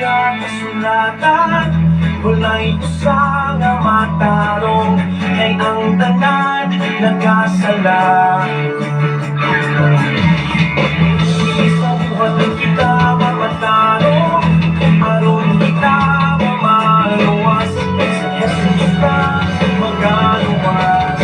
Iyang kasulatan, walay usa nga matarong, kay ang tanan nagkasala. Sa buhaton kita mamatarong, aron kita mamaluwas, si Jesus lang magaluwas.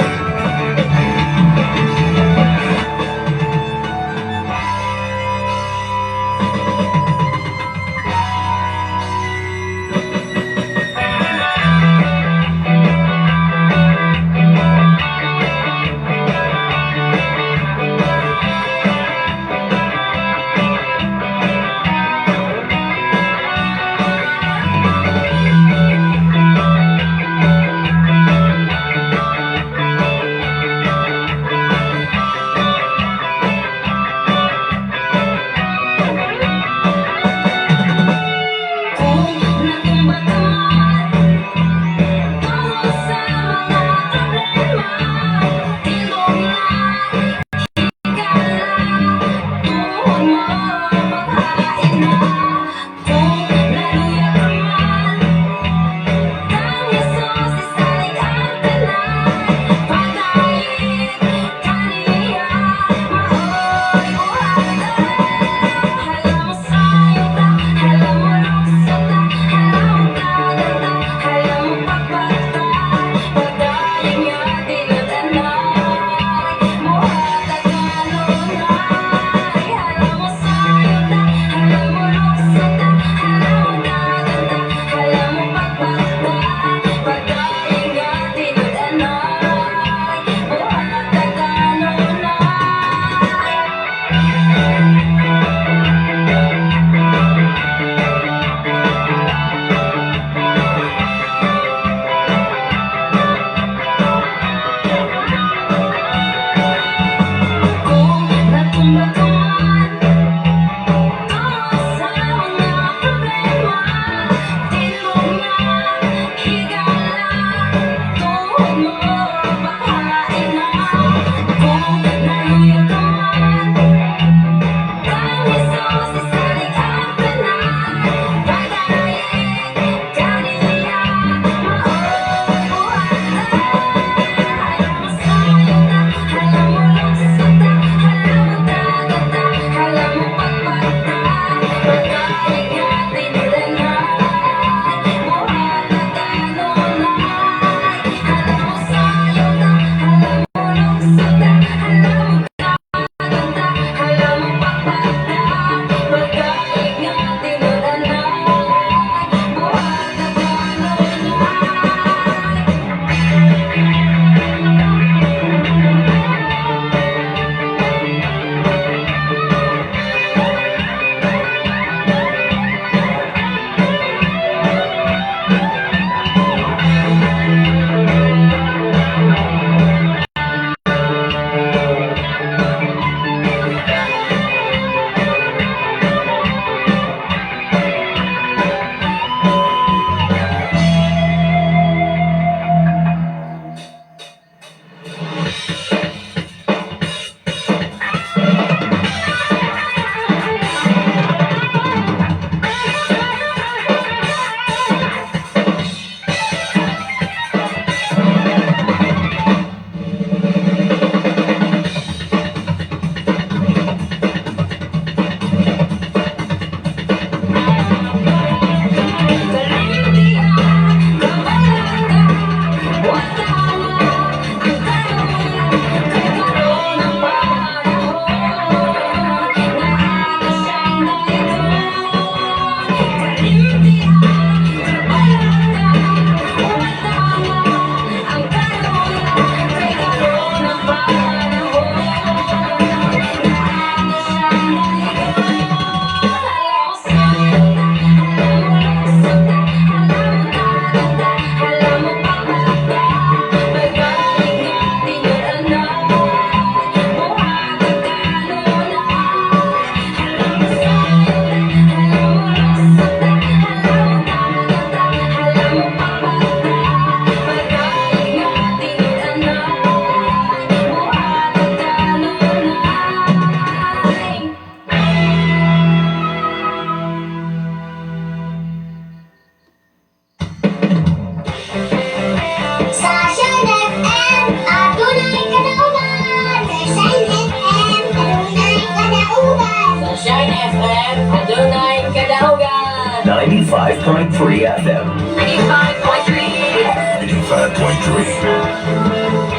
95.3 FM. 95.3. 95.3.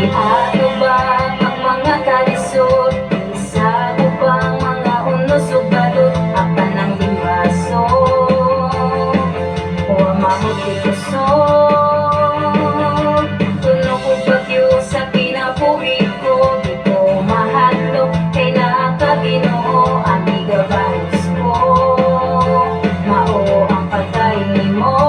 Iatubang ang mga kalisod, isa ang mga unos ug balot, apan ang limbaso wa mahuti kusog. Tuno ko bagyo sa kinabuhi ko, di ko mahadlok kay naa ka, Ginoo, amiga balos ko. Mao ang patay nimo.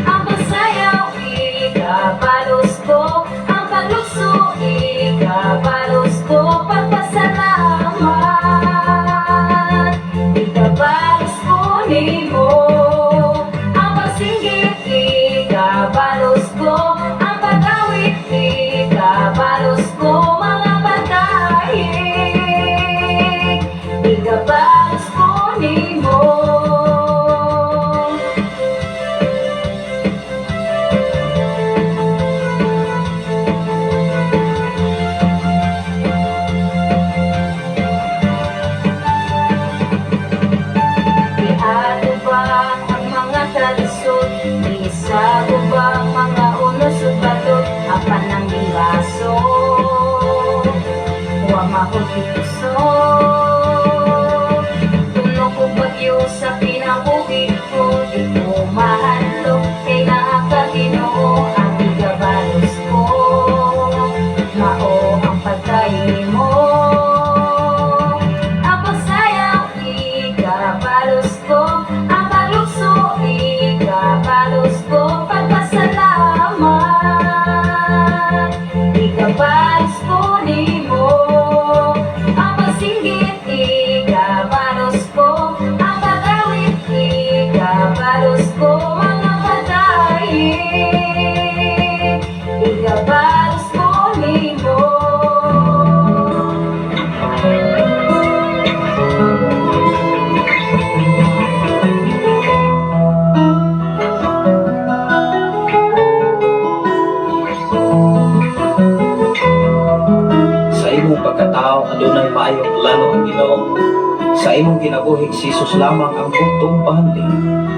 Ang pagsayaw, ikabalos ko. Ang paglukso, ikabalos ko. Pagpasalamat, ikabalos ko nimo. Ang pagsinggit, ikabalos ko. Ang pag-awit, ikabalos ko. Mga pagdahig, ikabalos ko nimo. Iatubang ang mga kalisod, Isagubang mga unos ug balot, apan ang limbaso wa mahuti kusog. Tuno ko bagyo sa kinabuhi ko, di ko mahadlok kay naa ka, Ginoo, ang igabalos ko. Mao ang pagkay nimo. Ang pagsayaw, ikabalos ko. Ang paglukso, ikabalos ko. Pagpasalamat, ikabalos ko nimo. Ang pagsinggit, ikabalos ko. Ang pag-awit, ikabalos ko. Mga pagdahig, ikabalos ko nimo. Sa imong pagkatao adunay maayong plano ang Ginoo. Sa imong kinabuhi, si Jesus lamang ang bugtong bahandi.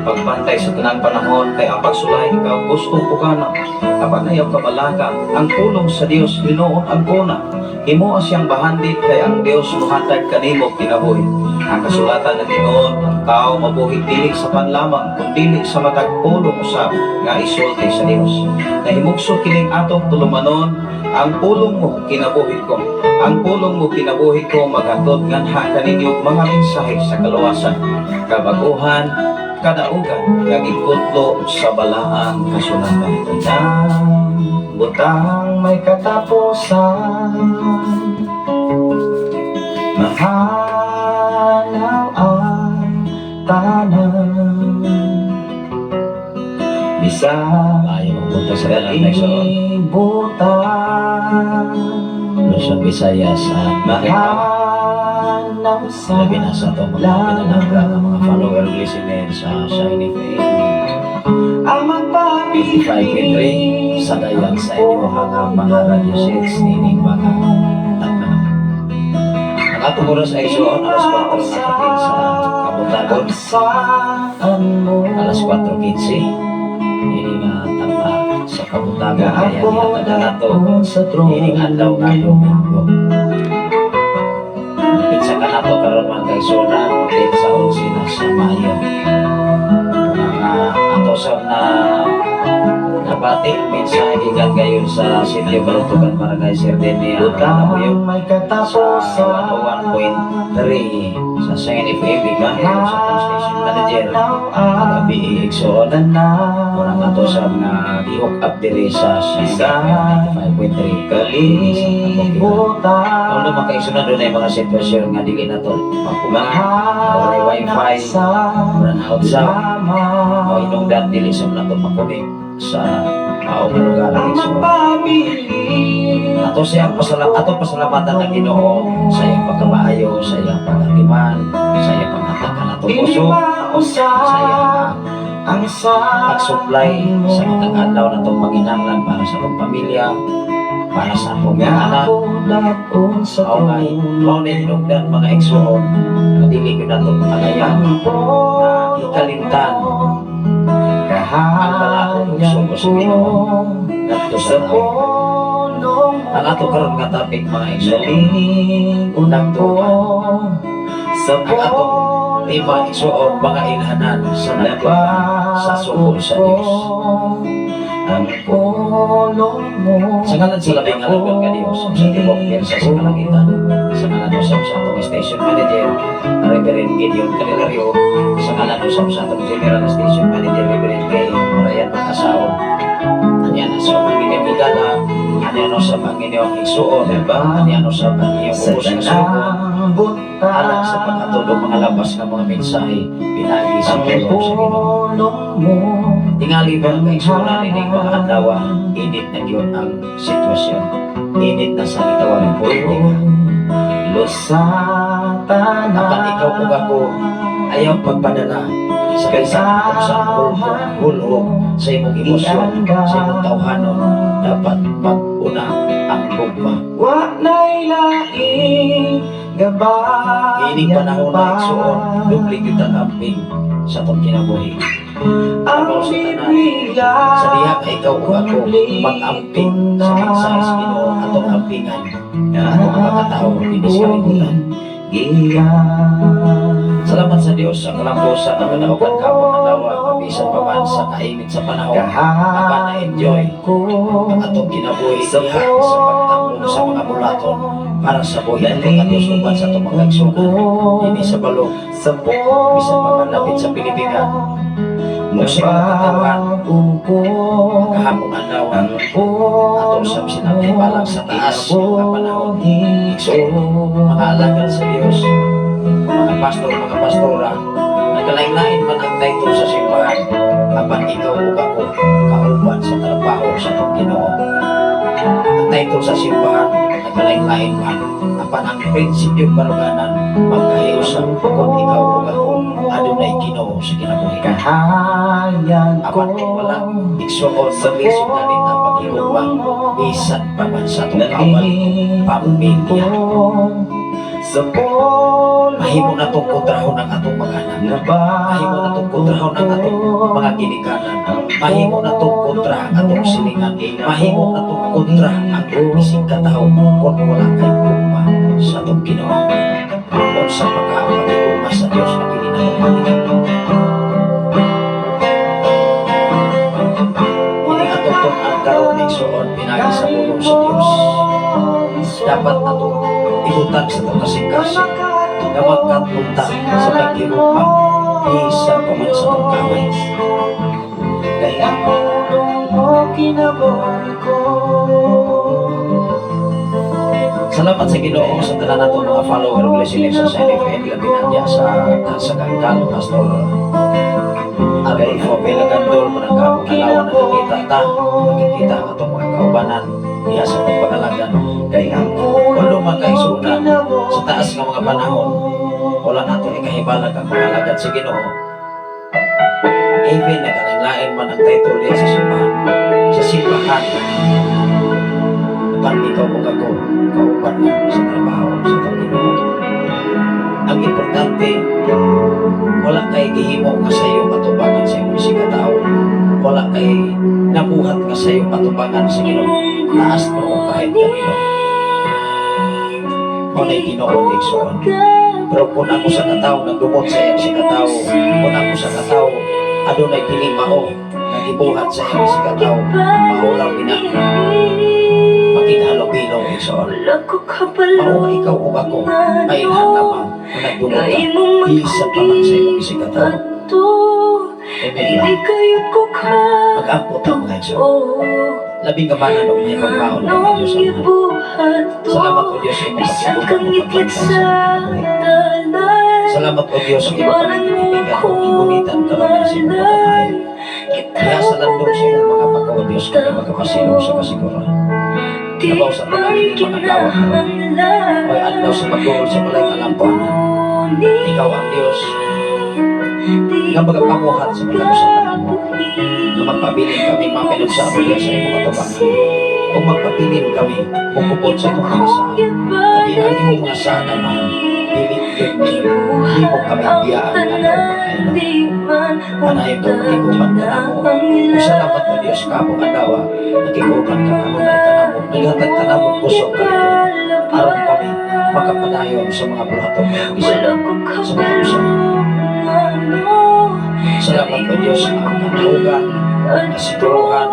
Pagbantay sa tanang panahon kay ang pagsulay ikaw gustong pugana. Apan ayaw kabalaka, ang pulong sa Dios hinuon ang kuna. Himoa siyang bahandi kay ang Dios muhatag kanimo kinabuhi. Ang kasulatan ng Ginoo, ang tao mabuhi dili sa pan lamang kun dili sa matag pulong usab nga isulti sa Dios. Nahimugso kining atong tulumanon, ang pulong mo kinabuhi ko. Ang pulong mo kinabuhi ko maghatod nganha kaninyo mga mensahe sa kaluwasan, kabaguhan, kadaugan, nga gikutlo sa balaang kasulatan. Tanang butang may katapusan, mahanaw ang tanan, bisan Ayaw magpunta sa tanan na igsoon. kalibutan. Luzon, Visayas at Mindanao. Mahanaw sa Labi na sa atong mga pinalangga nga mga follower ug listener sa Shiny FM ang magpapili 85.3 sa dayag sa inyo mga radio sets nining mga tagna. Ang atong oras ay igsoon, alas 4 na kapin sa kabuntagon, Saan mo alas 4:15 ini nga tagna sa kabuntagon nga kaya ako gihatag nato daon sa trono. ining adlaw nga Domingo. Pitsa ka nato karon, mga kaigsuonan, sa 11 na sa Mayo. Mga ato sab na nabati mensahe gikan gayon sa Sitio Kalutugan, Barangay Serdenia, Butang Labuyo may sa katapusan. 101.3 sa Sengen FM gikan gayon sa atong station manager Mahanaw kagabi, igsoon. ang tanan. Unang ato sa mga gi-hook up diri sa Sengen FM 95.3 Kalibutan. Although, mga kaigsuonan, doon ay mga sitwasyon nga dili na to makuha or wifi Mahanaw sa run out sa lamang. o inungdan, dili sa nato makunik sa maong lugar, Ang igsoon. magpapili Ato pasalamatan ang Ginoo sa iyang pagkamaayo, sa iyang pagatiman, sa iyang paghatag nato Dili kusog, mausap sa iyang Ang sa pag-supply sa matag adlaw na itong panginahanglan para sa atong pamilya, para sa atong mga anak. Sa Mao nga mao na hinungdan, mga igsoon, nga dili gyud nato pangalayan na ikalimtan ang balaod ug sugo sa Ginoo ngadto sa tao. Ang ato karon nga topic, mga igsoon, nagtuman. Ang atong tema, igsoon, mga ilhanan sa nagtuman sa sugo sa Dios. Ang pulong mo. Sa ngalan sa labing alagad nga Dios, sa tibok piyersa sa kalangitan, sa ngalan usab sa atong station manager, Reverend Gideon Candelario, sa ngalan usab sa atong general station manager, Reverend Kay Ryan Magkasaon. Anya na sa ang inyong higala, anya na sa ang inyong igsuon, anya na sa ang iyong Sa ubos nga sugo, tanang buta alang sa paghatod og mga labas nga mga mensahe pinagi sa Ang pulong sa Ginoo. pulong mo. Tingali ba, kaigsuonan, ining mga adlaw, init na gyud ang sitwasyon. Init na sa gitawag ng politika. Sa tanan. Apan ikaw ug ako, ayaw pagpadala sa bisan unsang hulhog sa imong emosyon, sa imong tawhanon. Dapat mag-una ang gugma. Wa na'y laing gabayan Ining panahon pa. na, igsuon, doble gyud ang amping sa atong kinabuhi. Ang Abaw sa tanan. Biblia Sa diha nga ikaw ug ako mag-amping sa mensahe sa Ginoo, atong ampingan ang atong mga katao dinhi sa kalibutan. Giya. Salamat sa Dios sa kalambusan na manaukan kahapon adlaw, bisan pa man sa kainit sa panahon. Apan na-enjoy ko ang atong kinabuhi diha sa pagtambong sa mga bulaton para sa buhi ato nga Dios uban sa atong mga igsuonan dinhi sa balong sa bisan pa man lapit sa Pilipinas. Ug sa mga katawhan kahapon adlaw, ato sab sinatibalang sa taas nga mga panahon. Igsoon, mga alagad sa Dios, mga pastor, mga pastora, nagkalain-lain man ang title sa simbahan, apan ikaw ug ako kauban sa trabaho sa atong Ginoo. Ang title sa simbahan nagkalain-lain man, apan ang prinsipyo baruganan magkahiusap kung ikaw ug ako adunay Ginoo sa kinabuhi. Kahayag ko Apan kung wala, igsuon, maglisod na rin ang paghigugma bisan pa man sa atong kaugalingon pamilya. Sa pulong Mahimo na itong kontrahon ang atong mga anak. Mahimo na itong kontrahon ang atong mga ginikanan. Mahimo na itong kontra ang atong silingan. Mahimo na itong kontra ang bisig katao kung wala kay gugma sa atong Ginoo. Kung sa pagkakapagigugma sa Diyos na kini natong panginoon. Ini atong tun-an karon, igsuon, pinagi sa pulong sa Diyos. Dapat atong ibutang sa atong kasing-kasing nga magkapunta sa paghigugma bisan pa man sa atong kaway. Kay ang pulong mo kinabuhi ko. Salamat sa Ginoo sa tanan nato mga follower ug listeners sa Shine FM, labi na diya sa Kangkal, Pastor Adolfo Pelagandol, manang kahapon adlaw nakikita ta, nakikita ang atong mga kaubanan diha sa atong pangalagan. Kay ang pulong Walo man kaigsuonan, kinabuhi sa taas nga mga panahon, wala nato ikahibalag ang mga alagad sa Ginoo. Even nagkalain man ang title diya sa simbahan, apan ikaw ug ako kauban lang sa trabaho sa atong Ginoo. Ang importante, wala kay gihimo nga sayo katubangan sa imong isigkatawo. Wala kay nabuhat nga sayo katubangan sa Ginoo. Taas noo kahit kanino. Mao na Ginoo, igsoon. Pero kung ako sa katawo nagdumot sa iyang isigkatawo, kung ako sa katawo adunay dili mao nga gibuhat sa iyang isigkatawo, mao lang gina makighalubilo, igsoon. Mao nga ikaw ug ako mailhan lamang nga nagdumot ta bisan pa man sa imong isigkatawo. Amen ba? Mag-ampo ta, mga igsoon. Labing gamana og may pagbaon ng Diyos Amahan. Salamat o Diyos sa imong pagkibot ug pagbantay sa among kinabuhi. Salamat o Diyos sa imong pagkaibigan ug gigunitan karon sa imong pagkamayo. Kaya sa landong sa imong mga pagkaw, Diyos, kami magkapasilong sa kasiguran. Labaw sa tanan ining mga adlaw karon. May adlaw sa pagduol sa balay kalampuanan. Ikaw ang Diyos. Nga magapamuhat sa mga usa kanamo. Nga magpabilin kami mapinugsa mo sa imong katubangan. Kung magpabilin kami, mukupot sa imong mga saan. Adi ang imong mga saan naman, dili yun ni mo kami biyaan nga daw pakaino. Panayon to, makikupan ka namo. Kung salamat mo, Diyos, kaamong adlaw, nakikupan ka namo, na ka namo, naghatag ka namo, kusog ka namo. Aron kami makapadayon sa mga bulaton ng isa sa mga usa. Salamat o Diyos ang kadaugan, kasiguruhan,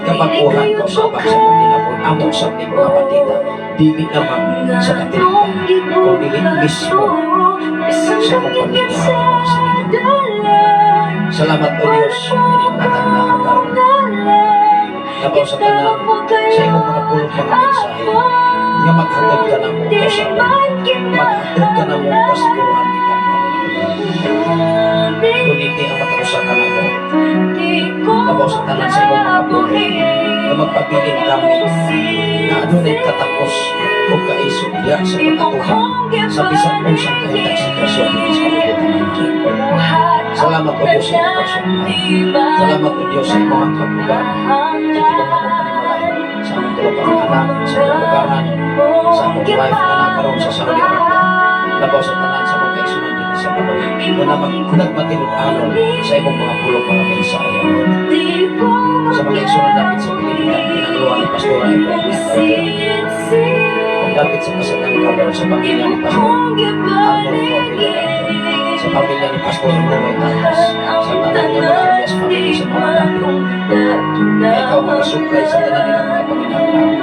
kabaguhan ko sa sa mong kinabuhi. Among sa mga kapatida, dili lamang sa katilingban, kung dili mismo sa mong pamilya. Sa Salamat o Diyos, ini mga tagna karon. Labaw sa tanan, sa imong mga pulong, mga mensahe, nga maghatod ka namo kausaban, maghatod ka namo kasiguruhan gikan kanimo. Kuniti ang matag-usa ka namo, labaw sa tanan sa imong mga pulong, nga magpabilin kami na adunay katapos o kaisog diha sa pagkatuhan sa bisan unsang kahitag sitwasyon dinhi sa kalibutan. Salamat o Diyos sa imong pagsumpay. Salamat o Diyos sa imong kapugan, sa imong panimalay, sa among tulo ka mga anak, sa among bugangan, sa among wife nga nakaroon sa Saudi Arabia. Labaw sa tanan sa among kaigsunan dinhi sa mundo, nga nagmatinud-anon sa imong mga pulong, mga mensahe. Sa mga igsunan dapit sa Pilipinas, pinangluan ni Pastora Ibrahim Ug dapit sa Kasadang Kabon, sa pamilya ni Pastor Arnolfo Villagrande, sa pamilya ni Pastor Nonoy Arias, sa tanan nga mga Arias family sa mga dapit. Na ikaw makasupply sa tanan nilang mga panginahanglan.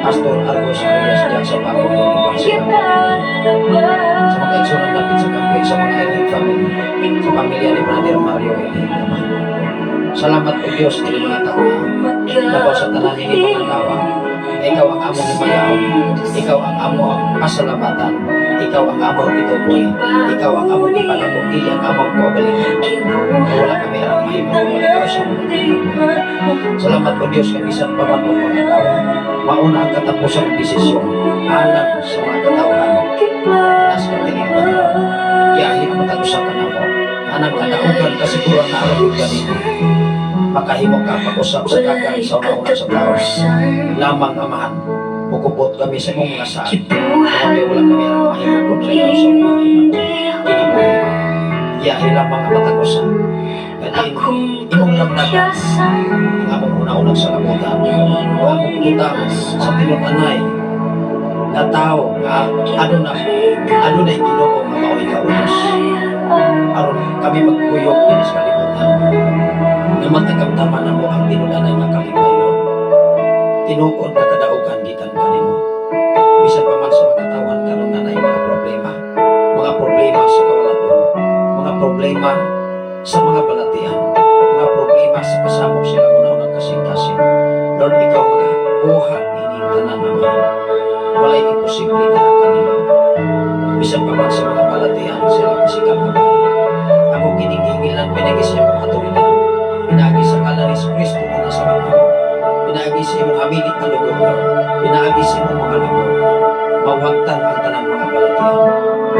Pastor Argos Arias diyan sa bagong lugar sa Kampo. Sa mga igsunan dapit sa Kampo, sa mga Elite family, sa pamilya ni Brother Mario Elite naman. Salamat o Diyos ini mga tao. Labaw sa tanan ini mga tawa. Ikaw ang among himayaon. Ikaw ang among pasalamatan. Ikaw ang among ituboy. Ikaw ang among ipanako. Dili ang among kaugalingon. Kaya wala kami arang mahimo kung wala ikaw sa among kinabuhi. Salamat o Diyos kay bisan pa man og mga tao, mauna ang katapusang desisyon alang sa mga katawhan nas katilingban. Giyahi ang matag usa kanamo. Anang kadaugan kasiguran na alam ganito. Makahimo ka pag-usab sa dagan sa una sa tao. Lamang, Amahan, mukupot kami sa imong mga saan. Tungod kay wala kami arang mahimo kontra ikaw sa among kinabuhi. Giyahi lamang ang matag usa. Kani imong namnagan ang among una-unang salamutan, ang among butang sa tinud-anay nga tao nga adunay Ginoo nga mao ikaw, Diyos. Aron kami magkuyog dinhi sa kalibutan. Nga matagamtaman namo ang tinud-anay nga kalipay, Lord. Tinuod nga kadaugan gikan kanimo. Bisan pa man sa mga katawhan karon na naay mga problema sa kawaladon, mga problema sa mga balatian, mga problema sa pasamok sila una-unang kasing-kasing. Lord, ikaw makakuha nining tanan naman. Walay imposible na kanimo. Bisan pa man sa mga balatian sila pisikal nga bahin. Ako kining hingilan pinaagi sa imong atulidan. Pinaagi sa ngalan ni Kristo nga nasa Nazareno. Pinaagi sa imong hamili nga dugo, Lord. Pinaagi sa imong mga dugo. Mawagtan ang tanang mga balatian.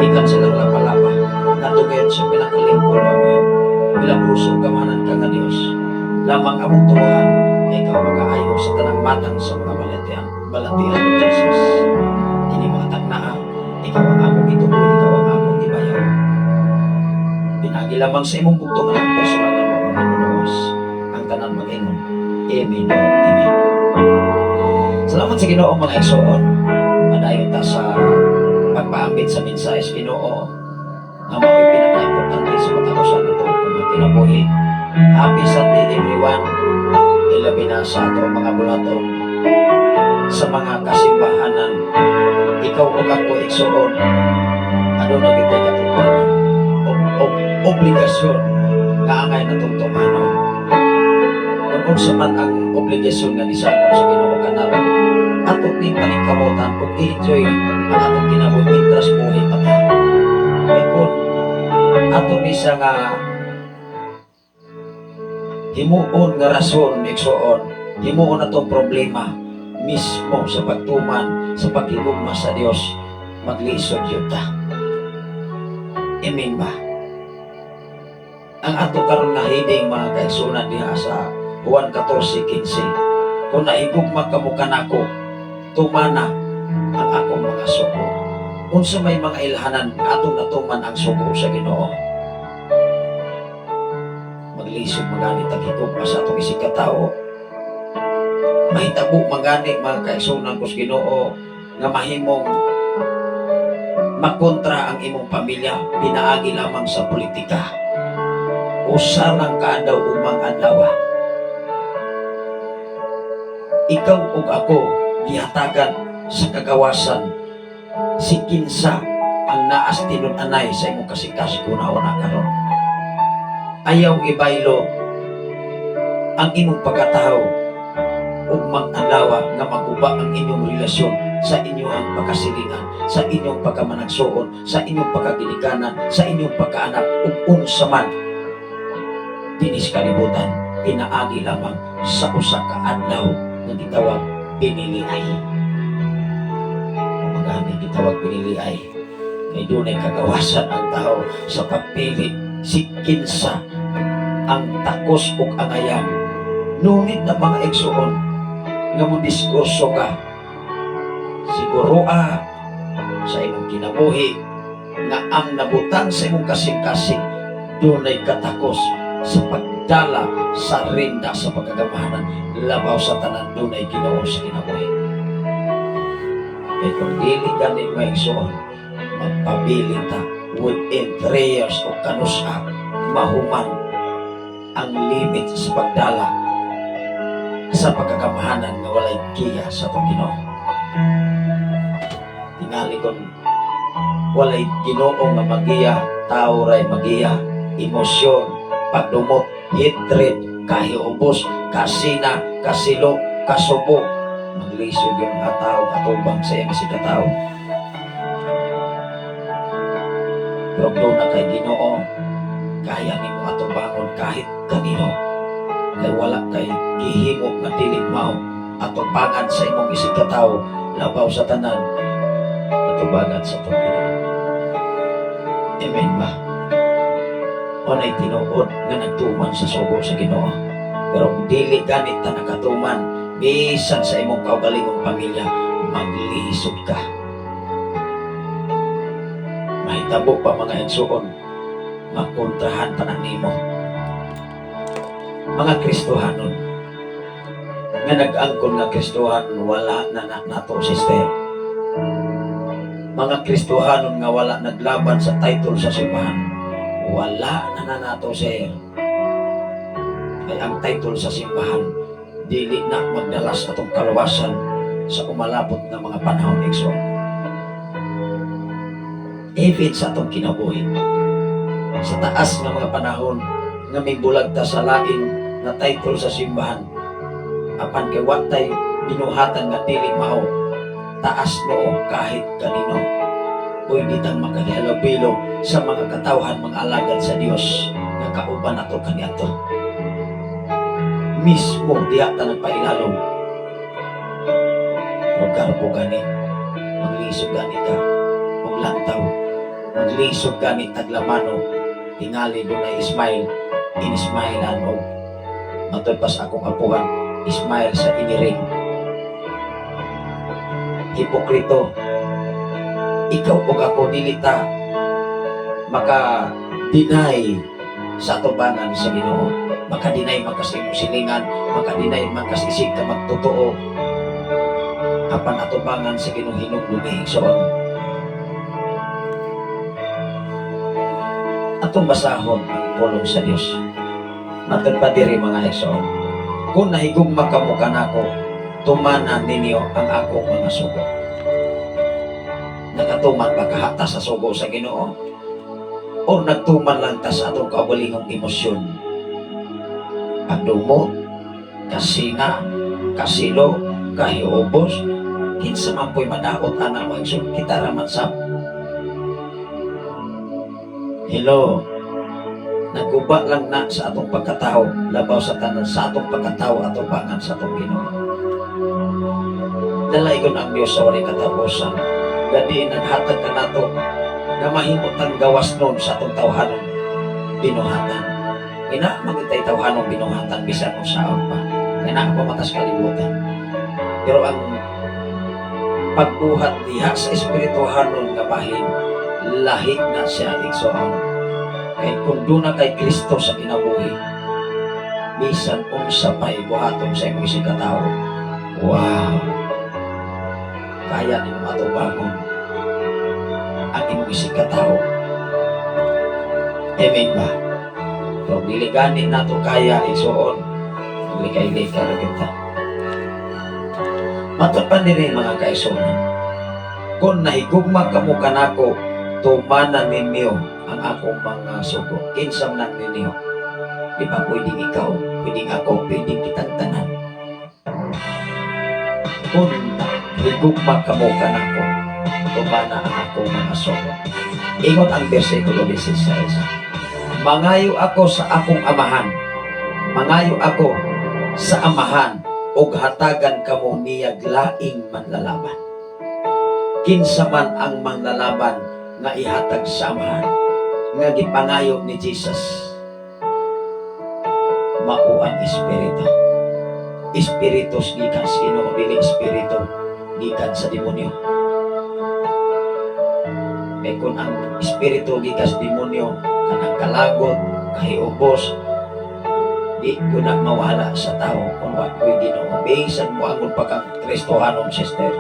Gikan silang lapa-lapa. Ngadto gayud sa pinakalingkol, Ama. Milagruso gamanan ka nga Dios. Lamang among turuhan na ikaw makaayo sa tanang matang sa mga balatian. Balatian, Jesus. Ini mga tagnaa, ikaw ang among ituboy, ikaw ang among ibayaw. Pinaagi lamang sa imong bugtong anak, personal na mga manunuwas. Ang tanan mag-ingon. Amen. Amen. Salamat sa Ginoo, mga igsoon. Padayon ta sa pagpaambit sa mensahe sa Ginoo nga mao'y pinaka-importante sa matag usa nato mga kinabuhi. Happy Sunday, everyone. Ilabi na sa ato mga bulaton sa mga kasimbahanan. Ikaw ug ako, igsoon, ano na kita'y katuparan o obligasyon nga angay natong tumanon. Kung unsa man ang obligasyon nga nisangon sa Ginoo kanato, ato ning paningkamutan ug i-enjoy ang atong kinabuhi mientras buhi pa ta. Kay kung ato ni siya nga himuon nga rason, igsoon, himuon atong problema mismo sa pagtuman sa paghigugma sa Dios, maglisod yun ta. Amen ba? Ang ato karon nga heading, mga kaigsunan, diha sa Juan 14:15, "Kung nahigugma kamo kanako, tumana ang akong mga sugo." Unsa may mga ilhanan atong natuman ang sugo sa Ginoo? Maglisod magani tag higugma sa atong isig katao. Mahitabo magani, mga kaigsunan ko sa Ginoo, nga mahimong makontra ang imong pamilya pinaagi lamang sa politika. Usa lang kaadlaw, umang adlaw. Ikaw ug ako gihatagan sa kagawasan si kinsa ang naas tinud-anay sa imong kasing-kasing una karon. Ayaw ibaylo ang imong pagkatao ug mang-adlaw nga maguba ang inyong relasyon sa inyong pagkasilingan, sa inyong pagkamanagsuon, sa inyong pagkaginikanan, sa inyong pagkaanak, ug unsa man dinhi sa kalibutan, pinaagi lamang sa usa ka adlaw nga gitawag piniliay. Magani gitawag piniliay kay dunay kagawasan ang tao sa pagpili si kinsa ang takos ug angayan. Ngunit na, mga igsoon, nga mo diskurso ka, siguro sa imong kinabuhi nga ang nabutang sa imong kasing-kasing dunay katakos sa pagdala sa rinda sa pagkagamahanan, labaw sa tanan dunay Ginoo sa kinabuhi. Kay kung dili gani, mga igsoon, magpabilin ta within 3 years o kanusa mahuman ang limit sa pagdala sa pagkakamahanan nga walay giya sa atong Ginoo. Tingali kon walay Ginoo nga magiya, tao ray magiya, emosyon, pagdumot, hatred, kahiubos, kasina, kasilo, kasubo. Maglisod yung mga tao katubang sa iyang katao. Pero doon na kay Ginoo, kaya nimo atubangon kahit kanino. Kay wala kay gihimo nga dili mao atubangan sa imong isig katao, labaw sa tanan atubangan sa atong Ginoo. Amen ba? Unay tinuod nga nagtuman sa sugo sa Ginoo. Pero kung dili ganit ta nakatuman, bisan sa imong kaugalingong pamilya, maglisod ka. Mahitabo pa, mga igsoon, makontrahan pa na nimo. Mga Kristohanon, nga nag-angkon nga Kristohanon, wala na na nato, sister. Mga Kristohanon nga wala naglaban sa title sa simbahan, wala na na nato, sir. Kay ang title sa simbahan, dili na magdalas atong kaluwasan sa umalabot nga mga panahon, igsoon. Even sa atong kinabuhi, sa taas nga mga panahon nga may bulag ta sa lain nga title sa simbahan, apan kay wa tay binuhatan nga dili mao, taas noo kahit kanino. Pwede tang makahalubilo sa mga katawhan, mga alagad sa Dios nga kauban nato kaniadto. Mismo diha ta nagpailalom. Pero garbo gani, maglisod gani ka og lantaw, maglisod gani taglamano, tingali dunay smile, in-smilean og matod pa sa akong apuhan, smile sa iniring. Hipokrito. Ikaw ug ako, dili ta maka deny sa atubangan sa Ginoo. Maka-deny man ka sa imong silingan, maka-deny man ka sa isig ka magtotoo. Apan atubangan sa Ginoo hinumdumi, igsoon. Atong basahon ang pulong sa Dios. Matod pa diri, mga igsoon, "Kung nahigugma kamo kanako, tumana ninyo ang akong mga sugo." Nakatuman ba kahata sa sugo sa Ginoo? O nagtuman lang ta sa atong kaugalingong emosyon? Pagdumot, kasina, kasilo, kahiubos, kinsa man po'y madaot ana, mga igsoon, kita raman sab. Hello, naguba lang na sa atong pagkatao, labaw sa tanan sa atong pagkatao atubangan sa atong Ginoo. Dalaygon ang Dios sa walay katapusan. Gadi naghatag kanato nga mahimo tang gawas nun sa atong tawhanon binuhatan. Ina magitay tawhanong binuhatan bisan unsaon pa. Kay naa pa man tas kalibutan. Pero ang pagbuhat diha sa espirituhanon nga bahin, lahi na siya, igsoon. Kay kung duna kay Kristo sa kinabuhi, bisan unsa pa'y buhaton sa imong isigkatawo, wow, kaya nimo atubangon ang imong isigkatawo. Amen ba? Pero dili gani nato kaya, igsoon, maglikay-likay ra kita. Matod pa diri, mga kaigsuonan, kung nahigugma kamo kanako, tumanan ninyo ang akong mga sugo. Kinsa man ninyo? Di ba pwedeng ikaw, pwedeng ako, pwedeng kitang tanan? Kung higugma kamo kanako, tumana ang akong mga sugo. Ingon ang versikulo 16. Mangayo ako sa akong amahan. Mangayo ako sa amahan ug hatagan kamo niyag laing manlalaban. Kinsa man ang manlalaban nga ihatag sa amahan nga gipangayo ni Jesus? Mao ang Espiritu. Espiritu gikan sa Ginoo, dili espiritu gikan sa demonyo. Kay kung ang espiritu gikan sa demonyo, kanang kalagot, kahiubos, di ko na mawala sa tao kung wa ko'y Ginoo. Bisan mo angon pa kang Kristohanon, sister.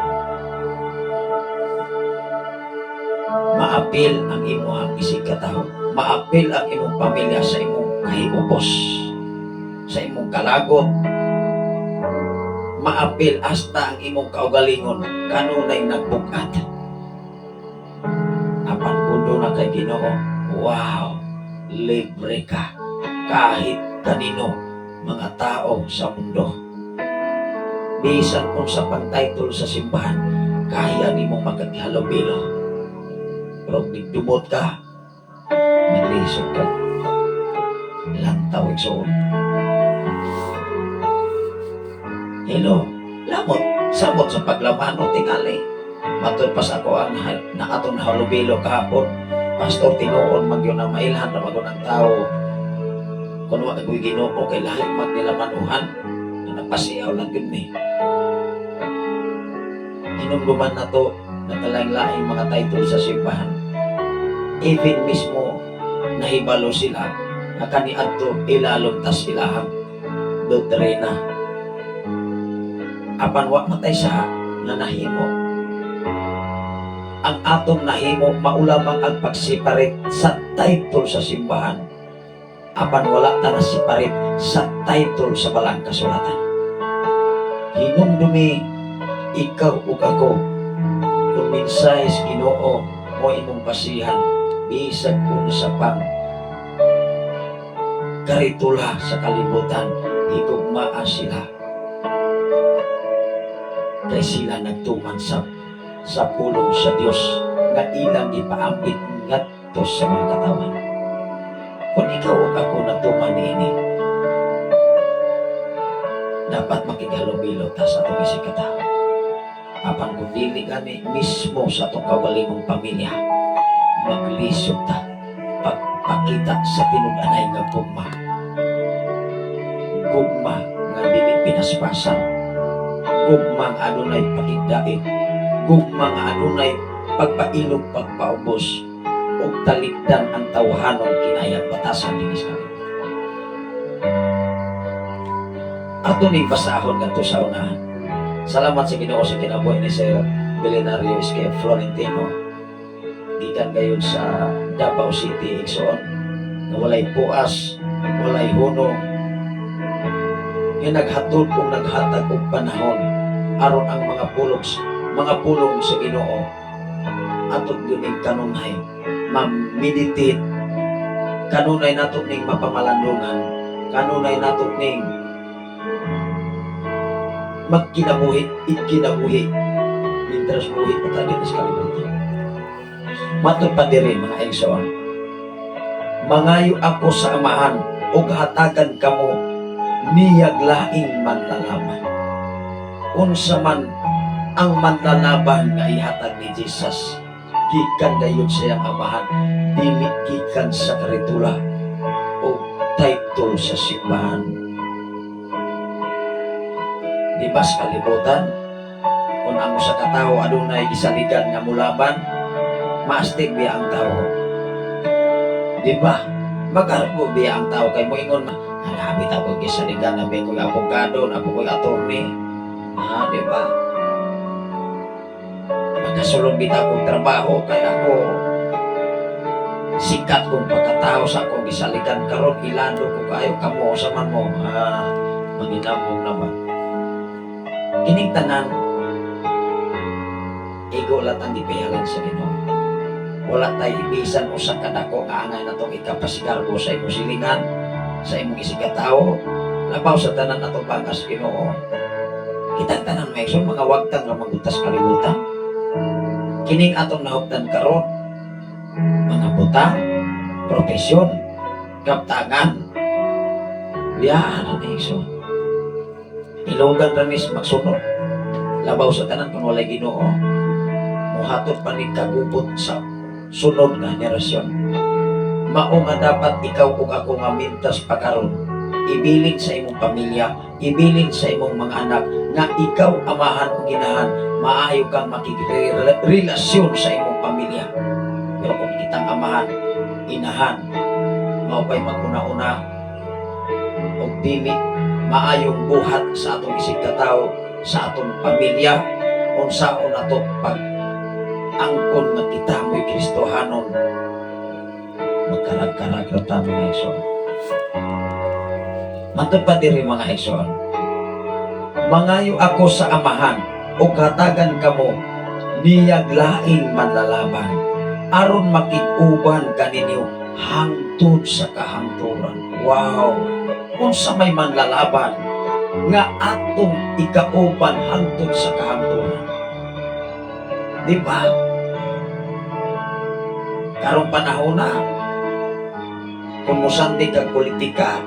Maapil ang imong isigkatawo. Maapil ang imong pamilya sa imong kahiubos, sa imong kalagot. Maapil hasta ang imong kaugalingon kanunay nagbugat. Apan kung na kay Ginoo, wow, libre ka kahit kanino mga tao sa mundo. Bisan kung sa pang-title sa simbahan, kaya nimo makaghalubilo. Pero kung nagdumot ka, maglisod ka. Lantaw, igsoon. Hello, lamot, samot sa paglamano tingali. Matod pa sa ako ang na atong halubilo kahapon. Pastor, tinuon magyun na mailhan na magun ang tao. Kung wa kagoy Ginoo kay lahi mag nila manuhan. Na nagpasiyaw lang gyud ni. Hinumduman na to nagkalaing-laing mga title sa simbahan. Even mismo nahibalo sila na kaniadto ilalom tas ilahang doktrina. Apan wa matay sa nga nahimo. Ang atong nahimo mao lamang ang pag-separate sa title sa simbahan. Apan wala ta na-separate sa title sa balang kasulatan. Hinumdumi ikaw ug ako, kung mensahe sa Ginoo mo imong basihan, bisag unsa pang karitula sa kalibutan, higugmaa sila kay sila nagtuman sa pulong sa Dios nga ilang gipaambit ngadto sa mga katawan. Kung ikaw ug ako nagtuman niini, dapat makighalubilo ta sa atong isigkatawo. Apan kung dili gani, mismo sa atong kaugalingong pamilya, maglisod ta pagpakita sa tinud-anay nga gugma, gugma nga dili pinaspasan, gugma nga adunay pakigdait, gugma nga adunay pagpailog, pagpaubos ug talikdan ang tawhanong kinayang batasan dinhi sa kalibutan. Ato ning basahon ngadto sa unahan. Salamat sa Ginoo sa kinabuhi ni Sir Billionario SK Florentino. Gikan gayon sa Davao City, igsoon, nga walay puas, walay hunong, nga naghatod ug naghatag og panahon aron ang mga pulong sa Ginoo ato gyud ning kanunay ma-meditate, kanunay nato ning mapamalandungan, kanunay nato ning magkinabuhi, ikinabuhi mientras buhi pa tayo sa kalibutan. Matod pa diri, mga igsoon, mangayo ako sa amahan ug hatagan kamo niyag laing manlalaban. Unsa man ang manlalaban nga ihatag ni Jesus gikan gayud sa iyang amahan, dili gikan sa karitula o title sa simbahan? Title sa simbahan. Di ba sa kalibutan, kung ang usa ka tawo adunay gisaligan nga mulaban, maastig biya ang tao? Di ba? Magarbo biya ang tao kay moingon man, "Hanabi ta ko gisaligan na ko'y abogado, na ko'y attorney." Ah, di ba? Makasulod bitaw kong trabaho kay ako sikat kong pagkatao sa akong gisaligan karon, ilando ko kayo kamo sa man mo. Ah, manginamong naman. Kining tanan, igo lang ang gipihalan sa Ginoo. Wala tay ibisan usa ka dako nga angay natong ikapasigarbo sa imong silingan, sa imong isigkatawo, labaw sa tanan atong bangas Ginoo. Kitang tanan, mga igsoon, mga wagtang nga magutas kalibutan. Kining atong nahuptan karon, mga butang, profesyon, kaptangan, biyaan na ni, igsoon. Ilogan ra ni sa magsunod. Labaw sa tanan kung walay Ginoo, muhatod pa ni kagubot sa sunod nga henerasyon. Mao nga dapat ikaw ug ako nga mintas pa karon, ibilin sa imong pamilya, ibilin sa imong mga anak nga ikaw amahan o ginahan, maayo kang makigrelasyon sa imong pamilya. Pero kung kitang amahan, inahan, mao pa'y maguna-una og dili maayong buhat sa atong isigkatawo, sa atong pamilya, unsaon nato pag angkon nga kita mo'y Kristohanon, magkarag-karag ra ta, mga igsoon. Matod pa diri, mga igsoon, "Mangayo ako sa Amahan ug hatagan kamo niyag laing manlalaban aron makig-uban kaninyo hangtod sa kahangturan." Wow! Unsa may manlalaban nga atong ikauban hangtod sa kahangturan? Di ba? Karong panahon na, kung musandig kag politika,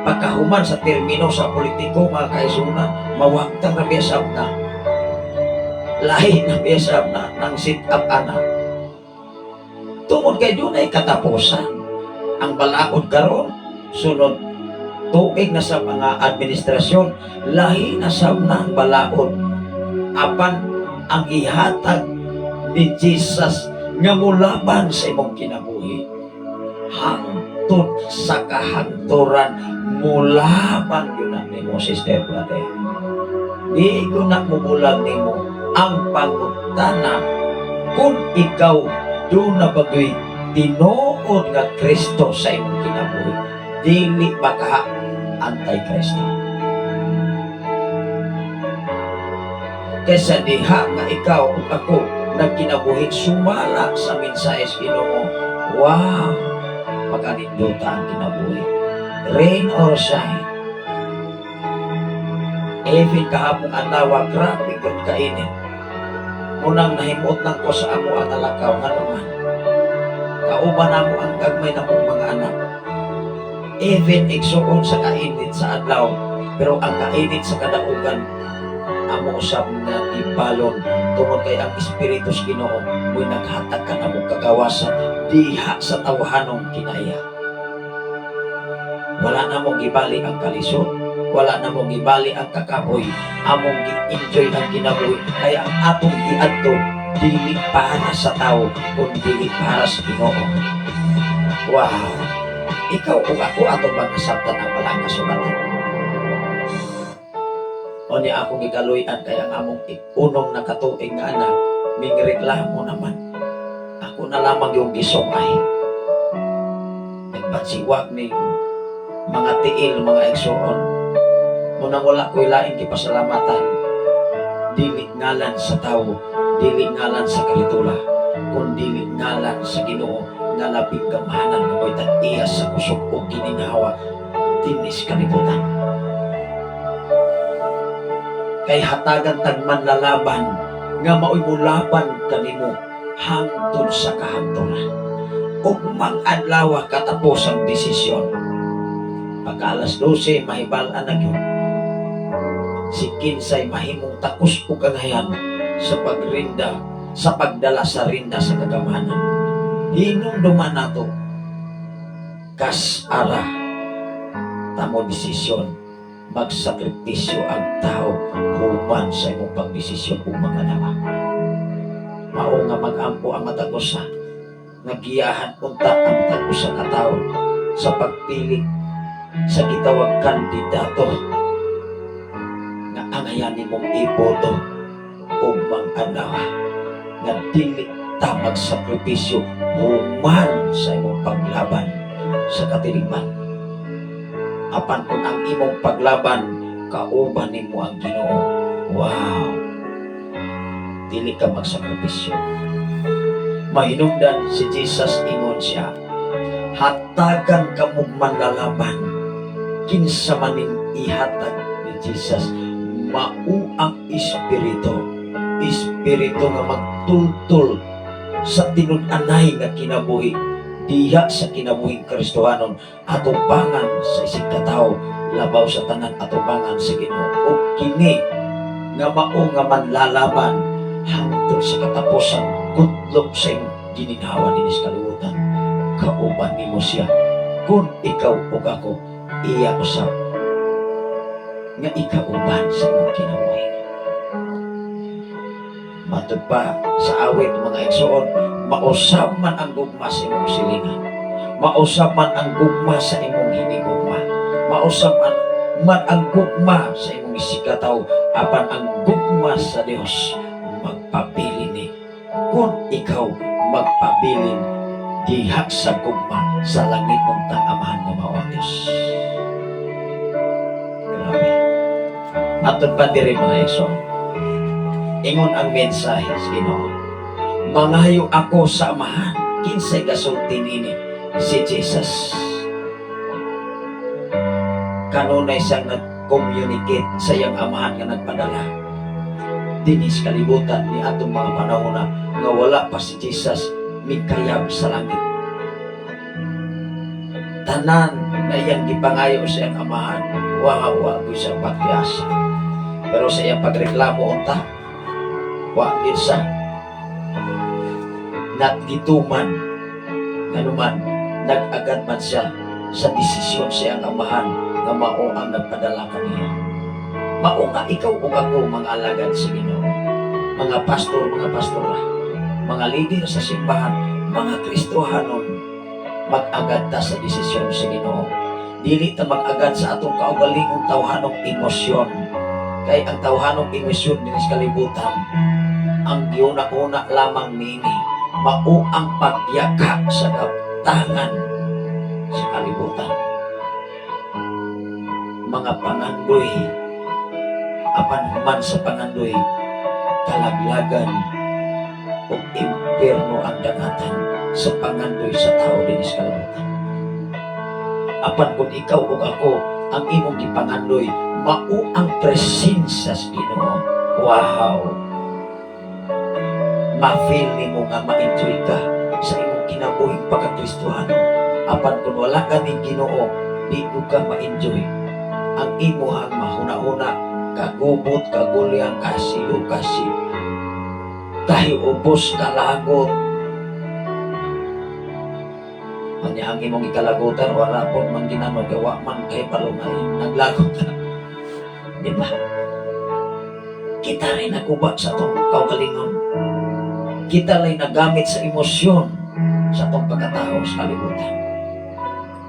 pagkahuman sa termino sa politiko, mga kaigsuonan, mawagtang na biyasab na. Lahi na biyasab na ng sit up ana. Tungod kay dunay katapusan. Ang balaod karon, sunod tuig na sa mga administrasyon, lahi na sab na ang balaod. Apan ang ihatag ni Jesus nga mulaban sa imong kinabuhi hangtod sa kahangturan, mulaban yun na nimo, sister, brother. Di ko na mubulag nimo. Ang pangutana, kung ikaw duna ba gyuy tinuod nga Kristo sa imong kinabuhi, dili ba ka anti-Kristo? Kaysa diha nga ikaw ug ako nagkinabuhi sumala sa mensahe sa Ginoo, wow, pagkanindota ang kinabuhi, rain or shine. Even kahapong adlaw, grabe gud kainit. Munang nahimuot lang ko sa amo ang alakaw nga naman. Kauban namo ang gagmay namong mga anak. Even igsuon sa kainit sa adlaw, pero ang kainit sa kadaugan amo usab nga ibalon tungod kay ang Espiritu sa Ginoo mo'y naghatag kanamo kagawasan diha sa tawhanong kinaya. Wala na mo gibali ang kalisod, wala na mo gibali ang kakapoy, among gi-enjoy ang kinabuhi kaya ang atong giadto dili para sa tao kundi para sa Ginoo. Wow! Ikaw ug ako, ato bang nasabtan ang balaang kasulatan? O niya akong gikaluy-an kay ang among unom na katuig nga anak mingreklamo naman. Ako na lamang yung gisungay. Nagpatsiwag ni mga tiil, mga igsuon. Munang wala ko'y laing gipasalamatan. Dili ngalan sa tao, dili ngalan sa karitula, kun dili ngalan sa Ginoo nga labing gamhanan nga mo'y tag-iya sa kusog ug gininhawa dinis kalibutan. Kay hatagan tag manlalaban nga maoy mulaban kanimo hangtod sa kahangturan. Ug mang-adlaw katapos ang desisyon. Pagka alas 12, mahibal-an na gyud si kinsay mahimong takos ug kagayan sa pagrinda, sa pagdala sa rinda sa kagamhanan. Hinumduman nato kas ara. Ta mo desisyon, magsakripisyo ang tao human sa imong pagdesisyon ug mga nawa. Mao nga mag-ampo ang matag usa, nagiyahan unta ang matag usa ka tawo sa pagpili sa gitawag kandidato nga angayan nimong iboto ug mang-anawa nga dili ta magsakripisyo human sa imong paglaban sa katilingban. Apan kung ang imong paglaban kauban nimo ang Ginoo, wow, dili ka magsakripisyo. Mahinungdan si Jesus, ingon siya, "Hatagan kamog manlalaban." Kinsa man ning ihatag ni Jesus? Mao ang Espiritu, Espiritu nga magtultol sa tinud-anay nga kinabuhi diha sa kinabuhing Kristohanon, atubangan sa isig katawo, labaw sa tanan atubangan sa Ginoo, ug kini nga mao nga manlalaban hangtod sa katapusan, kutlop sa imong gininhawa dinhi sa kalibutan, kauban nimo siya kung ikaw ug ako iya usab nga ikauban sa imong kinabuhi. Matud pa sa awit, mga igsoon, mausab man ang gugma sa imong silingan, mausab man ang gugma sa imong hinigugma, mausab man ang gugma sa imong isigkatawo, apan ang gugma sa Dios magpabilin ni kung ikaw magpabilin diha sa gugma sa langit mong tang-amahan nga mao ang Dios. Grabe. Matud pa diri, mga igsoon, ingon ang mensahe sa Ginoo, "Mangayo ako sa Amahan." Kinsay gasulti nini? Si Jesus. Kanunay siyang nag-communicate sa iyang Amahan nga nagpadala dinhi sa kalibutan ni atong mga panahon na nga wala pa si Jesus mikayab sa langit. Tanan na iyang gipangayo sa iyang Amahan, wa wa ko siya pagyasa. Pero sa iyang pagreklamo unta, wa gid sa natgituman, nganuman nag-agad man siya sa desisyon sa iyang Amahan nga mao ang nagpadala kaniya. Mao nga ikaw ug ako, mga alagad sa Ginoo, mga pastor, mga pastora, mga leader sa simbahan, mga Kristohanon, mag-agad ta sa desisyon sa Ginoo. Dili ta mag-agad sa atong kaugalingong tawhanong emosyon, kay ang tawhanong emosyon dinhi sa kalibutan, ang giuna-una lamang nini mao ang pagyaka sa kaptangan sa kalibutan, mga pangandoy. Apan human sa pangandoy, kalaglagan o impierno ang dangatan sa pangandoy sa tao dinhi sa kalibutan. Apan kung ikaw ug ako, ang imong gipangandoy mao ang presensya sa Ginoo, wow, ma-feel nimo nga ma-enjoy ka sa imong kinabuhing pagkakristohano. Apan kung wala ka ning Ginoo, di ko ka ma-enjoy. Ang imuhang mahuna-huna, kagubot, kagulyang, kasiyo, kasi kahiubos, kalagot. Kanya ang imong ikalagutan, wala po man ginano, gawa man kay palungay, naglagot ka. Di ba? Kita rin naguba sa atong kaugalingon. Kita rin nagamit sa emosyon sa atong pagkatao sa kalibutan.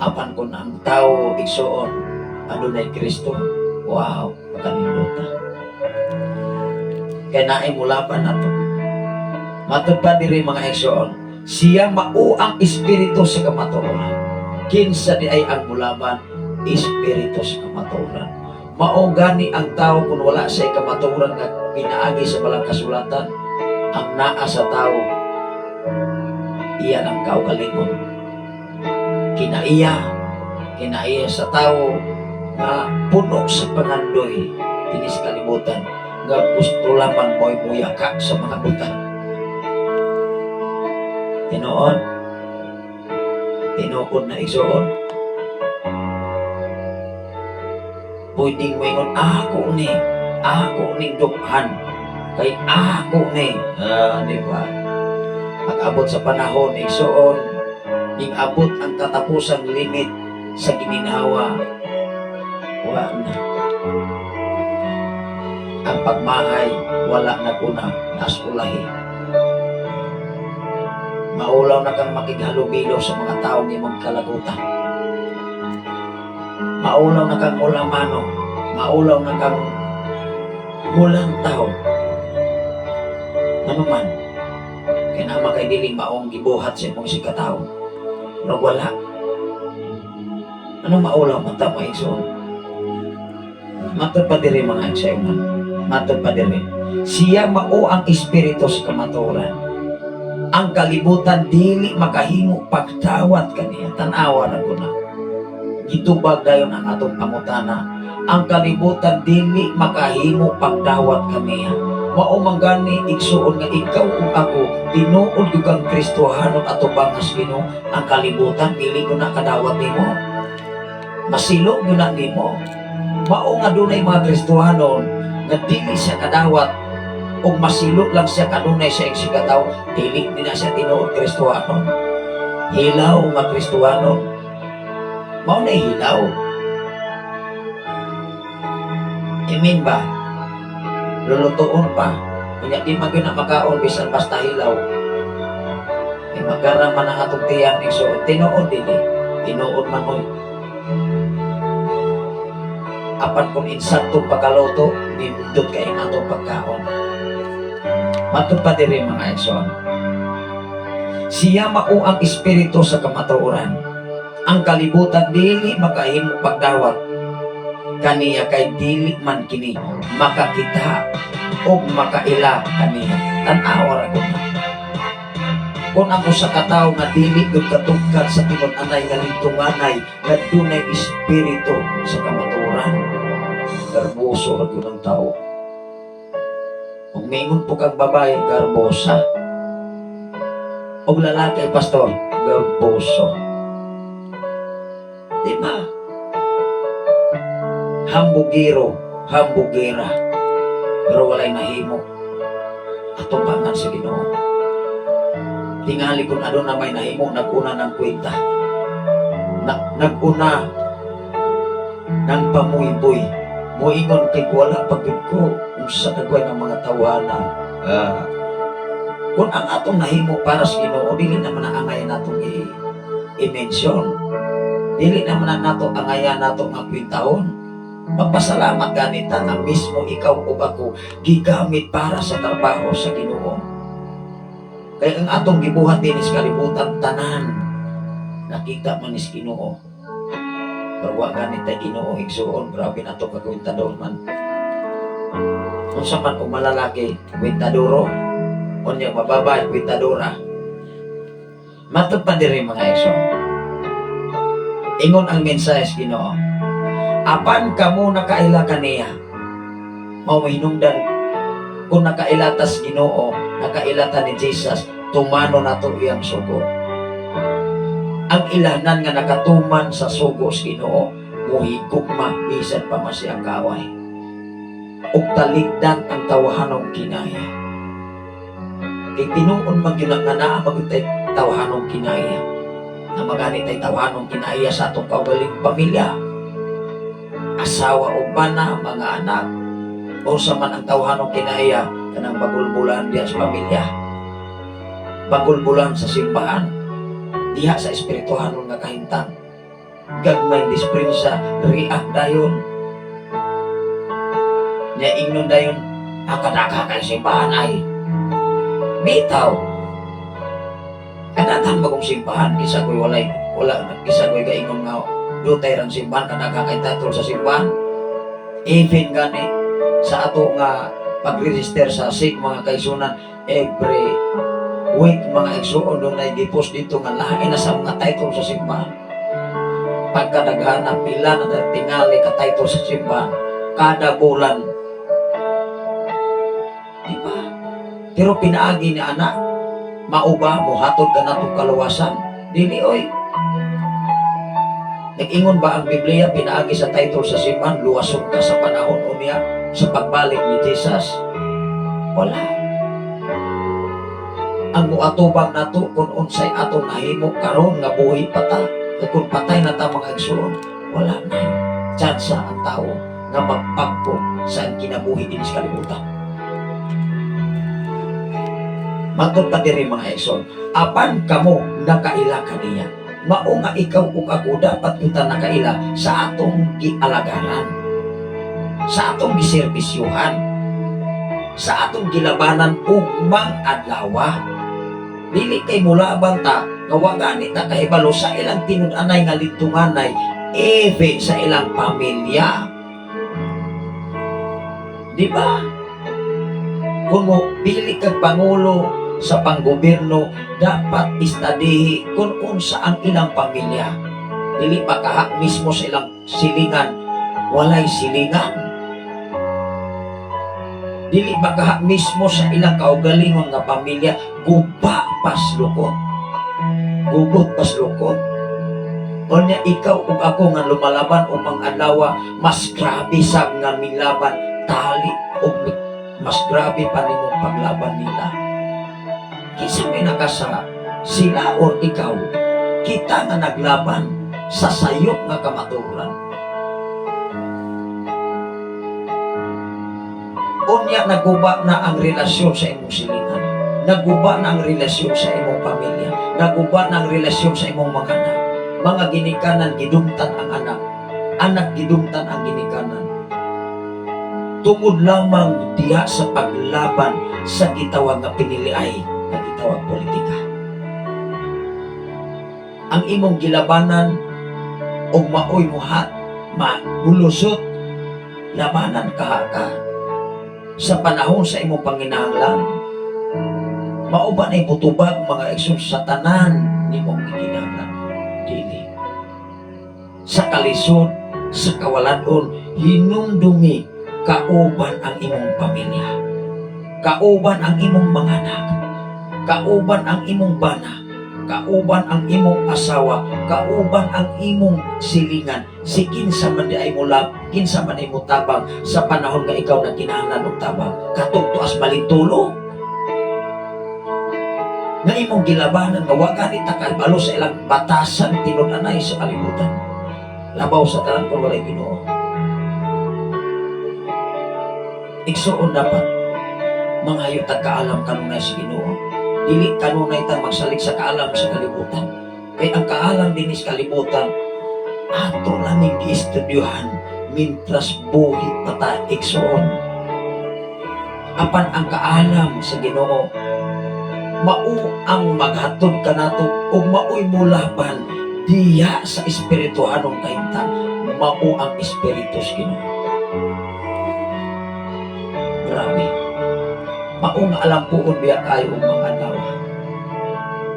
Apan kung ang tao, igsoon, adunay Kristo, wow, pagkanindota. Kaya naay mulaban nato. Matud pa diri, mga igsoon, siya mao ang Espiritu sa kamatuoran. Kinsa di ay ang mulaban? Espiritu sa kamatuoran. Mao gani ang tao kung wala sa kamatuoran nga pinaagi sa balang kasulatan, ang naa sa tao iya ang kaugalingon. Kinaiya, kinaiya sa tao nga puno sa pangandoy dinhi sa kalibutan, nga gusto lamang mo'y muyaka sa mga butang. Tinuod, tinuod na, igsoon. Pwedeng moingon, "Ako ni dukhan, kay ako ni," ah, di ba? Pag-abot sa panahon, igsoon, ning abot ang katapusang limit sa gininhawa. Wala na. Ang pagmahay, wala na kuna, nas ulahi. Maulaw na kang makighalubilo sa mga taong imong kalagutan. Maulaw na kang ulamano. Maulaw na kang mulantaw. Ano man, kaya naman kay dili maong gibuhat sa imong sikatawo. Pero wala. Ano maulaw man ta, mga igsoon? Matod pa diri, mga igsoon. Matod pa diri. Siya mao ang espiritu sa kamatuoran. Ang kalibutan dili makahimo pagdawat kaniya. Tan-awa na ko na. Gitubag dayon ang atong pangutana. Ang kalibutan dili makahimo pagdawat kaniya. Mao man gani, igsuon, nga ikaw ug ako tinuod gyud kang Kristohanon atubangas Ginoo, ang kalibutan dili ko na kadawat nimo. Masilo gyud na nimo. Mao nga dunay mga Kristohanon nga dili siya kadawat ug masilo lang siya kanunay sa iyang sikataw, dili ni na siya tinuod Kristohanon. Hilaw nga Kristohanon. Mao na hilaw. Imin ba? Lulutuon pa. Unya di man gyud na makaon bisan basta hilaw. Kay magara man ang atong tiyan, igsoon. Tinuod dili. Tinuod man oy. Apan kung insaktong pagkaluto, nindot kay ang atong pagkaon. Matod pa diri, mga igsoon. Siya mao ang espiritu sa kamatuoran. Ang kalibutan dili makahimo pagdawat kaniya kay dili man kini makakita o makaila kaniya. Tan-awa ra gud na. Kung ang usa ka tawo nga dili gud katugkad sa tinun-anay nga lintunganay nga dunay espiritu sa kamatuoran, garboso ra gyud ang tao. Ug mingon po kag babae, garbosa. Og lalaki, pastor, garboso. Di ba? Hambugiro, hambugera. Pero walay nahimo. Atubangan sa Ginoo. Tingali kung ano na may nahimo, nag-una ng kwenta. Nag-una ng pamuyboy. Muingon kay wala pagid ko unsa kagway ng mga tawana. Kung ang atong nahimo para sa Ginoo, dili naman na angayan natong i-mention. Dili naman na nato angayan nato nga kwentahon. Magpasalamat ganita nga mismo ikaw ug ako gigamit para sa trabaho sa Ginoo. Kaya ang atong gibuhat din sa kalibutan tanan nakita man is Ginoo. Pero wa ganit tay Ginoo, igsuon, grabe na to kakwentador man. Unsa man kung malalaki, kwentadoro. Unya mababay, kwentadora. Matod pa diri, mga igsoon. Ingon ang mensahe sa Ginoo. Apan kamo nakaila kaniya. Mao hinungdan kung nakaila tas Ginoo, nakaila ta ni Jesus, tumano nato iyang sugo. Ang ilanan nga nakatuman sa sugo sa Ginoo, muhigugma bisan pa man siyang kaway. Ug talikdan ang tawhanong kinaya. Kay tinuon man gyud nga naa magyud tay tawhanong kinaya. Na magani tay tawhanong kinaya sa atong kaugaling pamilya. Asawa o bana, mga anak, o sa man ang tawhanong kinaya kanang bagulbulan diya sa pamilya. Bagulbulan sa simbahan. Diha sa espirituhanon nga kahimtang. Gagmay dispensa, react dayon. Nya ingnon dayon, akadaka kay simbahan ay. Bitaw. Kadaghan bagong simbahan kisa ko'y walay wala kisa ko'y gaingon nga dutay rang simbahan, kadaghan kay tatol sa simbahan. Even gani sa ato nga pag-register sa SIG, mga kaigsunan, every week, mga igsuon, doon ay gipost dito nga lain na sa mga title sa simbahan. Pagkadaghana, pila na tingali ka title sa simbahan kada bulan. Di ba? Pero pinaagi ni anak, mao ba mohatod ka natong kaluwasan? Dili oy. Nag-ingon ba ang Biblia pinaagi sa title sa simbahan, luwason ka sa panahon unya sa pagbalik ni Jesus? Wala. Ang muatubang nato kung unsay atong nahimo karon nga buhi pa ta. Kay kung patay na ta, mga igsoon, wala na. Tsansa ang tao nga magpagpo sa ang kinabuhi dinhi sa kalibutan. Matod pa diri, mga igsoon, apan kamo nakaila kaniya. Mao nga ikaw ug ako dapat kita nakaila sa atong gialagaran, sa atong giserbisyuhan, sa atong gilabanan ugmang adlaw. Dili kay mulaban ta nga wa gani ta kahibalo sa ilang tinud-anay nga litunganay, even sa ilang pamilya. Di ba? Kung mo pili kag pangulo sa panggobyerno, dapat istadihi kung unsa ang ilang pamilya. Dili pa kaha mismo sa ilang silingan, walay silingan. Dili ba kaha mismo sa ilang kaugalingon nga pamilya, guba paslukot. Gubot paslukot. Unya ikaw ug ako nga lumalaban umang adlaw, mas grabe sab nga milaban tali ug mas grabe pa nimong paglaban nila. Kinsa may nakasala, sila or ikaw? Kita nga naglaban sa sayop nga kamatuoran. Unya naguba na ang relasyon sa imong silingan. Naguba na ang relasyon sa imong pamilya. Naguba na ang relasyon sa imong mga anak. Mga ginikanan gidumtan ang anak. Anak gidumtan ang ginikanan. Tungod lamang diha sa paglaban sa gitawag nga piniliay nga gitawag politika. Ang imong gilabanan og maoy muhat mabulusot, labanan ka ka sa panahon sa imong panginahanglan. Mao ba na butubag, mga igsoon, sa tanan nimong gikinahanglan? Dili. Sa kalisod, sa kawaladon, hinumdumi kauban ang imong pamilya, kauban ang imong mga anak, kauban ang imong bana, kauban ang imong asawa, kauban ang imong silingan, si kinsa man di ay mulab, kinsa man ay mutabang sa panahon nga ikaw nagkinahanglan og tabang, katong tuas balintulo nga imong gilabanan nga wa gani ta kahibalo sa ilang batasan tinud-anay sa kalibutan. Labaw sa tanan kung walay Ginoo. Igsuon, dapat mangayo tag kaalam kanunay sa Ginoo. Dili kanunay ta magsalig sa kaalam sa kalibutan. Kay ang kaalam dinhi sa kalibutan, ato laming giistudyuhan mintras buhi pa ta, igsuon. Apan ang kaalam sa Ginoo, mao ang maghatod kanato ug maoy mulaban diya sa espirituhanong kahimtang, mao ang espiritu sa Ginoo. Grabe. Mao nga alampuon biya kayo og mga adlaw.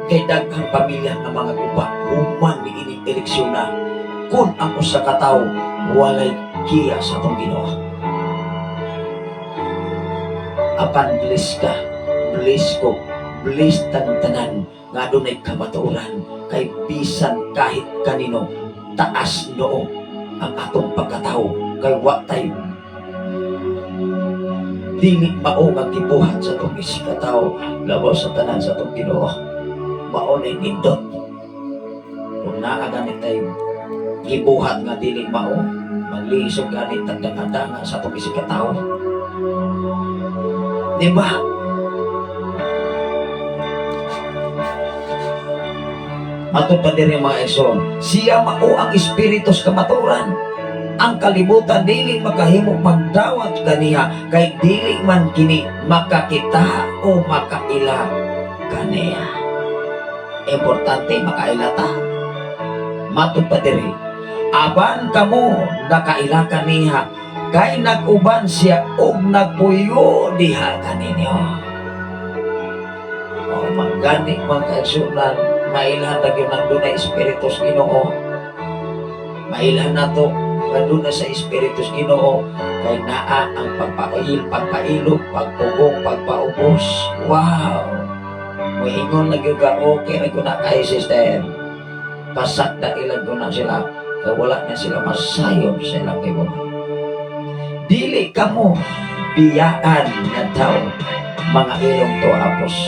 Kay daghang pamilya nga mga guba human niining eleksyon na kung ang usa ka tawo walay giya sa atong Ginoo. Apan bless ka, bless ko, bless tanan nga adunay kamatuoran, kay bisan kahit kanino taas noo ang atong pagkatao kay wa tay dili mao nga gibuhat sa atong isigkatawo labaw sa tanan sa atong Ginoo. Mao ni nindot kung naa gani tay gibuhat nga dili mao, maglisod gani tagdanga sa atong isigkatawo, di ba? Matod pa diri, mga igsoon, siya mao ang espiritu sa kamatuoran. Ang kalibutan dili makahimo pagdawat kaniya kay dili man kini makakita o makaila kaniya. Importante makaila ta. Matod pa diri, apan kamo nakaila kaniya kay nag-uban siya og nagpuyo diha kaninyo. O manggani, mga kaigsunan, mailhan na gyud nang dunay espiritu sa Ginoo. Mailhan nato nga duna sa espiritu sa Ginoo kay naa ang pagpail, pagpailog, pagpugong, pagpaubos. Wow. Muingon na gyud ka, okay ra gyud na kay sister. Pasakda ilan ko na sila kay wala na sila masayon sa ilang kaibuhan. Dili kamo biyaan nga tao, mga ilong to apos.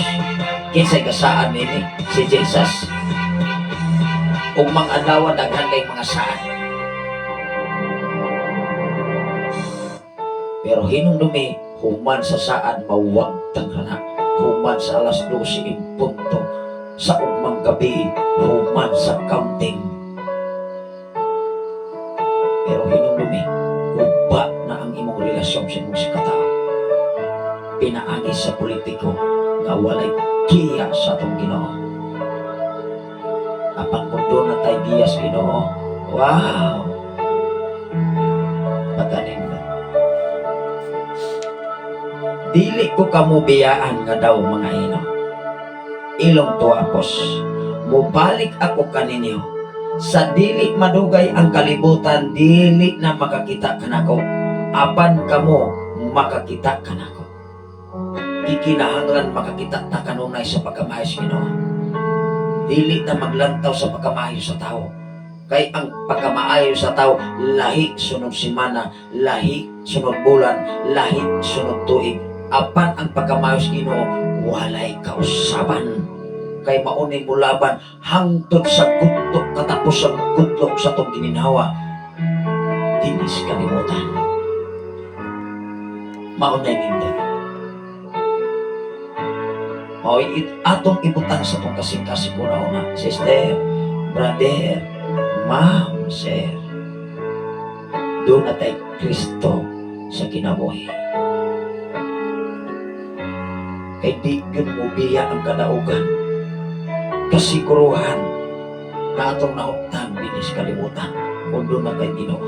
Kinsay kasaan nini? Si Jesus. Ug mga adlaw daghan kay mga saan. Pero hinumdumi, human sa saad mawagtang ka na. Human sa alas 12 en punto sa ugmang gabi, human sa counting. Pero hinumdumi, guba na ang imong relasyon sa imong isigkatawo. Pinaagi sa politiko nga walay giya sa atong Ginoo. Apan kung duna tay giya sa Ginoo, wow! Matanim na. Dili ko kamo biyaan nga daw mga ino. Ilong tuapos. Mubalik ako kaninyo. Sa dili madugay ang kalibutan, dili na makakita kanako. Apan kamo makakita kanako. Gikinahanglan makakita ta kanunay sa pagkamaayo sa Ginoo. Dili na maglantaw sa pagkamaayo sa tao. Kay ang pagkamaayo sa tao, lahi sunod simana, lahi sunod bulan, lahi sunod tuig. Apan ang pagkamaayo sa Ginoo, walay kausaban. Kay mao ning mulaban hangtod sa gutlok, katapos sa gutlok sa atong gininhawa. Dinis kalimutan. Mao nay nindot. Mao'y atong ibutang sa atong kasing-kasing una-una. Sister, brother, ma'am, sir. Duna tay Kristo sa kinabuhi. Kay di gyud mo biya ang kadaugan. Kasiguruhan na atong nauptan dinis kalibutan kung duna kay Ginoo.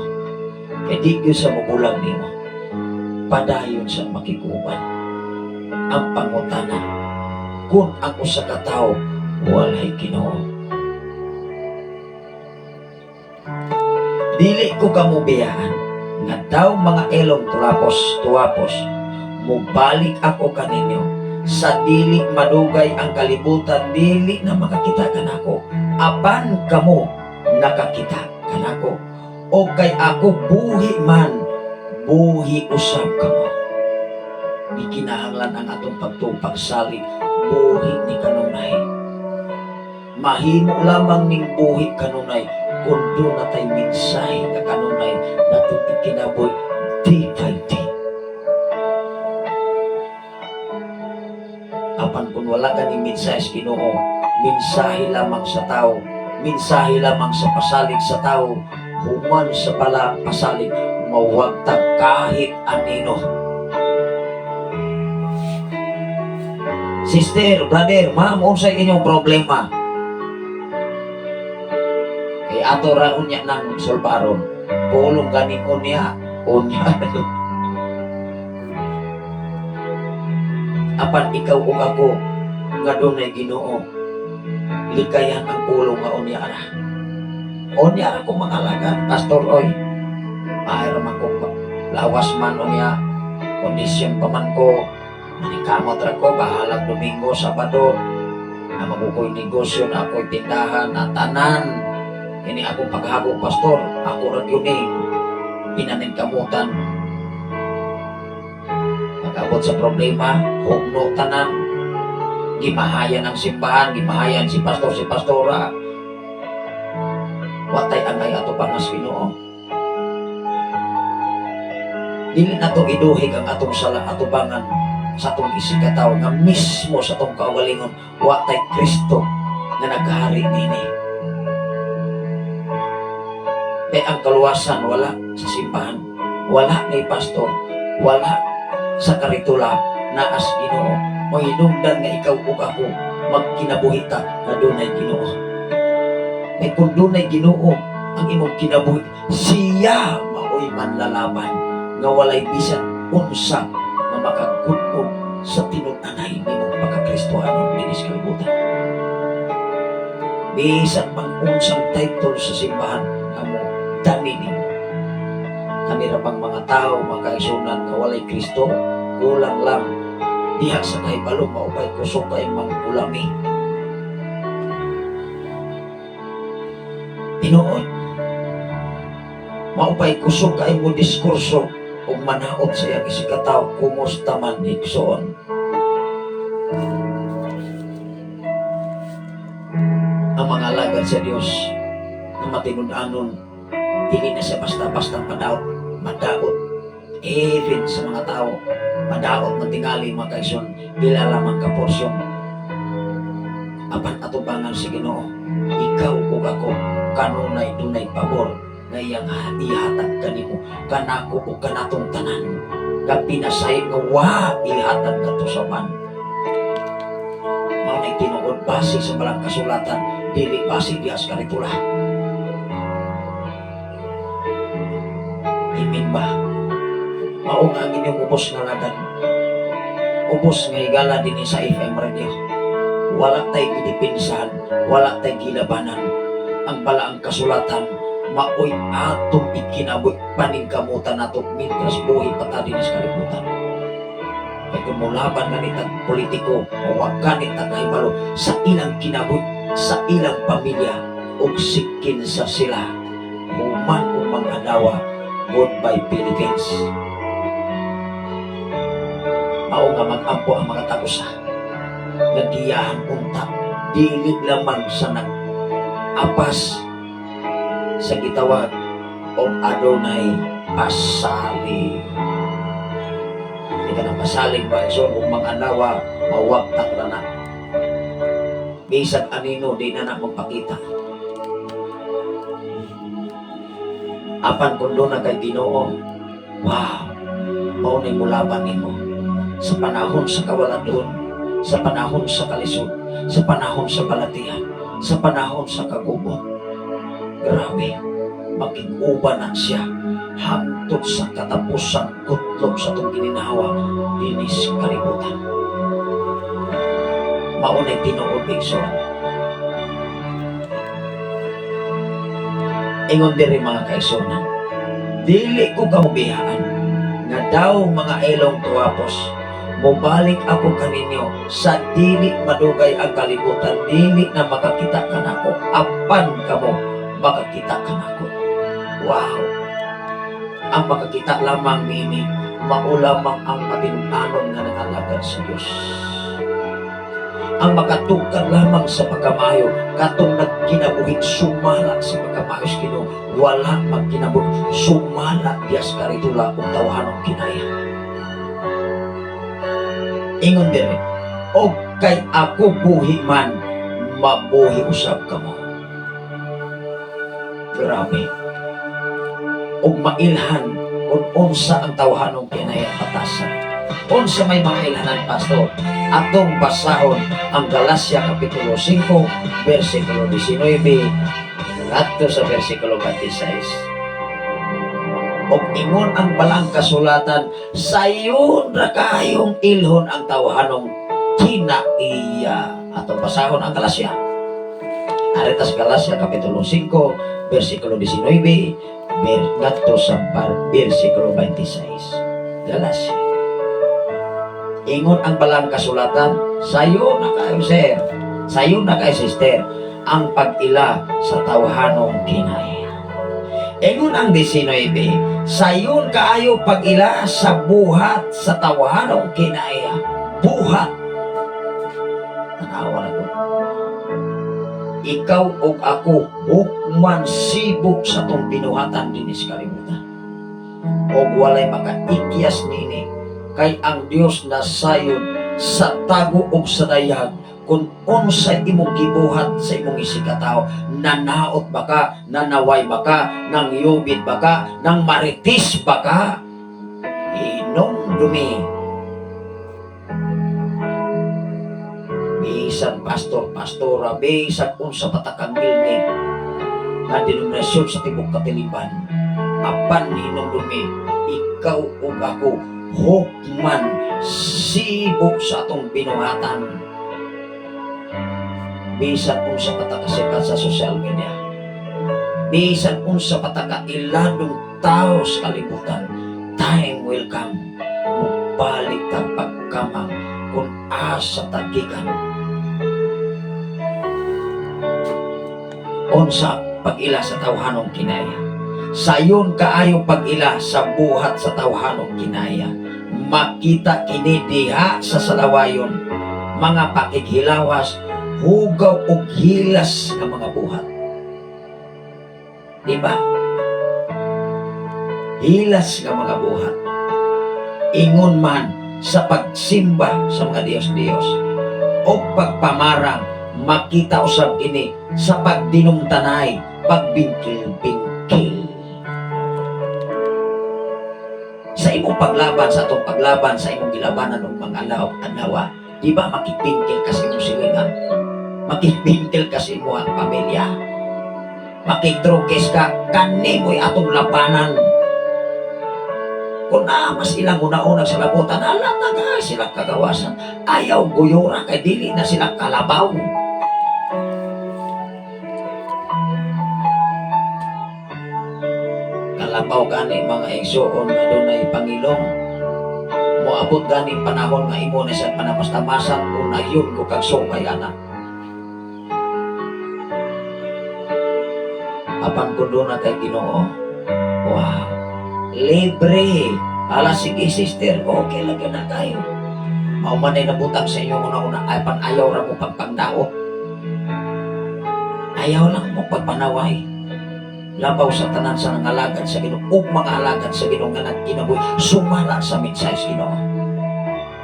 Kay di gyud sa mubulag nimo. Padayon sa makiguban. Ang pangutana, kung ang usa ka tawo walay Ginoo. Dili ko kamo biyaan nga daw mga elong tulapos, tuwapos, mubalik ako kaninyo. Sa dili madugay ang kalibutan, dili na makakita kanako. Apan kamo nakakita kanako. O kay ako buhi man, buhi usab kamo. Gikinahanglan ang atong pagtuo, pagsalig, buhi ni kanunay. Mahimo lamang ning buhi kanunay kung duna tay mensahe ka kanunay na atong ikinabuhi day by day. Apan kung wala ka ning mensahe sa Ginoo, mensahe lamang sa tao, mensahe lamang sa pasalig sa tao, human sa pala pasalig, mawagtang kahit anino. Sister, brother, ma'am, unsay inyong problema? Kay ato ra unya nang sulbaron. Pulong gani unya, unya. Apan ikaw ug ako nga dunay Ginoo, likayan ang pulong nga unya ra. Unya ra ko mga alagad, pastor oy. Maayo man ko lawas man unya, kondisyon pa man ko, manikamot ra ko, bahalag Domingo, Sabado, na magukoy negosyo na ako'y tindahan, na tanan. Ini akong paghago, pastor, ako ra gyud ni pinaningkamutan. Pag-abot sa problema, hugno tanan. Gimahayan ang simbahan, gimahayan si pastor, si pastora. Watay angay ato pangas Ginoo. Dili na to iduhig ang atong sala atubangan sa atong isigkatawo nga mismo sa atong kaugalingon watay Kristo nga naghari nini. Kay ang kaluwasan wala sa simbahan, wala ni pastor, wala sa karitula, naas Ginoo. Mahinungdan nga ikaw ug ako magkinabuhi ta nga dunay Ginoo. Kay kung dunay Ginoo ang imong kinabuhi, siya maoy manlalaban nga walay bisan unsa nga makagud-og sa tinud-anay nimong pagkakristohanon dinis kalibutan. Bisan pang unsang title sa simbahan amo dani nimo. Kani ra bang mga tao makaigsunan nga walay Kristo, kulang lang diha sa kahibalo maupay kusog kay mangulami. Tinuod, maupay kusog kay mo diskurso ug manaot sa iyang isigkatawo, kumusta man igsoon. Ang mga alagad sa Dios nga matinud-anon, dili na siya basta-basta padaot, madaot. Even sa mga tao, madaot man tingali, mga kaigsoon, pila lamang ka porsyon. Apan atubangan sa Ginoo, ikaw ug ako kanunay dunay pabor nga iyang ihatag kanimo, kanako ug kanatong tanan, nga pinasayod nga wa ihatag kadto sa uban. Mao nay tinuod base sa Balaang Kasulatan, dili base diha sa karitula. Amen ba? Mao nga ang inyong ubos nga lagan, ubos nga higala dinhi sa FM Radio. Wala tay gidipinsahan, wala tay gilabanan. Ang Balaang Kasulatan maoy atong ikinabuhi, paningkamutan nato mientras buhi pa ta dinhi sa kalibutan. Kay kung mulaban gani tag politiko, wa gani ta kahibalo sa ilang kinabuhi, sa ilang pamilya, ug sikin sa sila. Human og mang-adawa, goodbye Philippines. Mao nga mag-ampo ang mga tagusa nga giyahan unta dili lamang sa nag-apas sa gitawag og adunay pasali. Di ka nang pasalig ba, so kung mang-adawa, mawagtang na na. Bisag anino, di na na magpakita. Apan kung doon na kay Ginoo, wow, mao na'y mulaban nimo sa panahon sa kawaladon, sa panahon sa kalisod, sa panahon sa balatian, sa panahon sa kagubo. Grabe, makig-uban na siya hangtod sa katapusang kutlok sa itong gininhawa dinis kalibutan. Mao na'y tinuod, igsoon. Ingon diri, mga kaigsuonan, dili ko kamubihaan nga daw mga ilong tuwapos, mobalik ako kaninyo sa dili madugay. Ang kalibutan dili na makakita kanako, apan kamo makakita kanako. Wow! Ang makakita lamang nini mao lamang ang matinud-anon nga nangalagad sa Dios. Ang makatugkad lamang sa pagkamayo katong nagkinabuhi sumala sa pagkamayo sa Ginoo, wala magkinabuhi sumala dias karitula ug tawhanong kinaya. Ingon dire, og kay ako buhi man, mabuhi usab kamo. Grabe! Og mailhan kung unsa ang tawhanong kinaya batasan. Unsa may mailhanan, pastor? Atong basahon ang Galacia Kapitulo 5, versikulo 19 ngadto sa versikulo 26. Og ingon ang Balaang Kasulatan, sayon ra kayong ilhon ang tawhanong kinaiya. Atong basahon ang Galacia. Aretas Galacia Kapitulo 5, versikulo 19 ngadto sa versikulo 26. Galacia. Ingon ang Balaang Kasulatan, sayo na kayo, sir, sayo na kayo, sister, ang pag-ila sa tawhanong kinaiya. Ingon ang 19, sayon kaayo pag-ila sa buhat sa tawhanong kinaiya. Buhat. Tanawa na ko. Ikaw ug ako hukman sibok sa tong binuhatan dinis kalibutan. Og walay makaikyas nini kay ang Dios nasayod sa tago ug sa dayag kung unsay imong gibuhat sa imong isigkatawo. Nanaot ba ka? Nanaway ba ka? Nangyubit ba ka? Nang maritis ba ka? Inom dumi. Bisan pastor, pastora, bisan unsa patakang gilni nga denominasyon sa tibok katiliban, apan inom dumi, ikaw ug ako hukman sibok sa atong binuhatan. Bisan unsa patakasikat sa social media, bisan unsa pataka iladong tao sa kalibutan, time will come, mubalik tag pagkamang kung asa tagikan. Unsa pag-ila sa tawhanong kinaya? Sayon kaayo pag-ila sa buhat sa tawhanong kinaya. Makita kini diha sa salawayon, mga pakighilawas, hugaw og hilas nga mga buhat. Di ba? Hilas nga mga buhat. Ingon man sa pagsimba sa mga Diyos-Diyos o pagpamarang, makita usab kini sa pagdinumtanay, pagbingkil-bingkil. Sa imong paglaban, sa atong paglaban, sa imong gilabanan og mga laok adlaw, di ba makibingkil ka sa imong silingan? Makibingkil ka sa imong pamilya? Makigtrokes ka, kanimo'y atong labanan. Kung naa mas ilang una-una sa labutan, ala taga sila kagawasan. Ayaw guyura kay dili na sila kalabaw. Kalabaw gani, mga igsuon, nga dunay pangilong. Moabot gani panahon nga imo na sa panamastamasan unayon ko kag sungay anak. Apan kung doon na kay Ginoo, wow, libre. Ala, sige sister, okay lang yun na tayo. Mao man ay nabutang sa inyong una-una, ay pan ayaw ra mo pagpangdaot. Ayaw lang mo pagpanaway. Labaw sa tanan sa nangalagad sa Ginoo ug mga alagad sa Ginoo nga nagkinabuhi sumala sa mensahe sa Ginoo.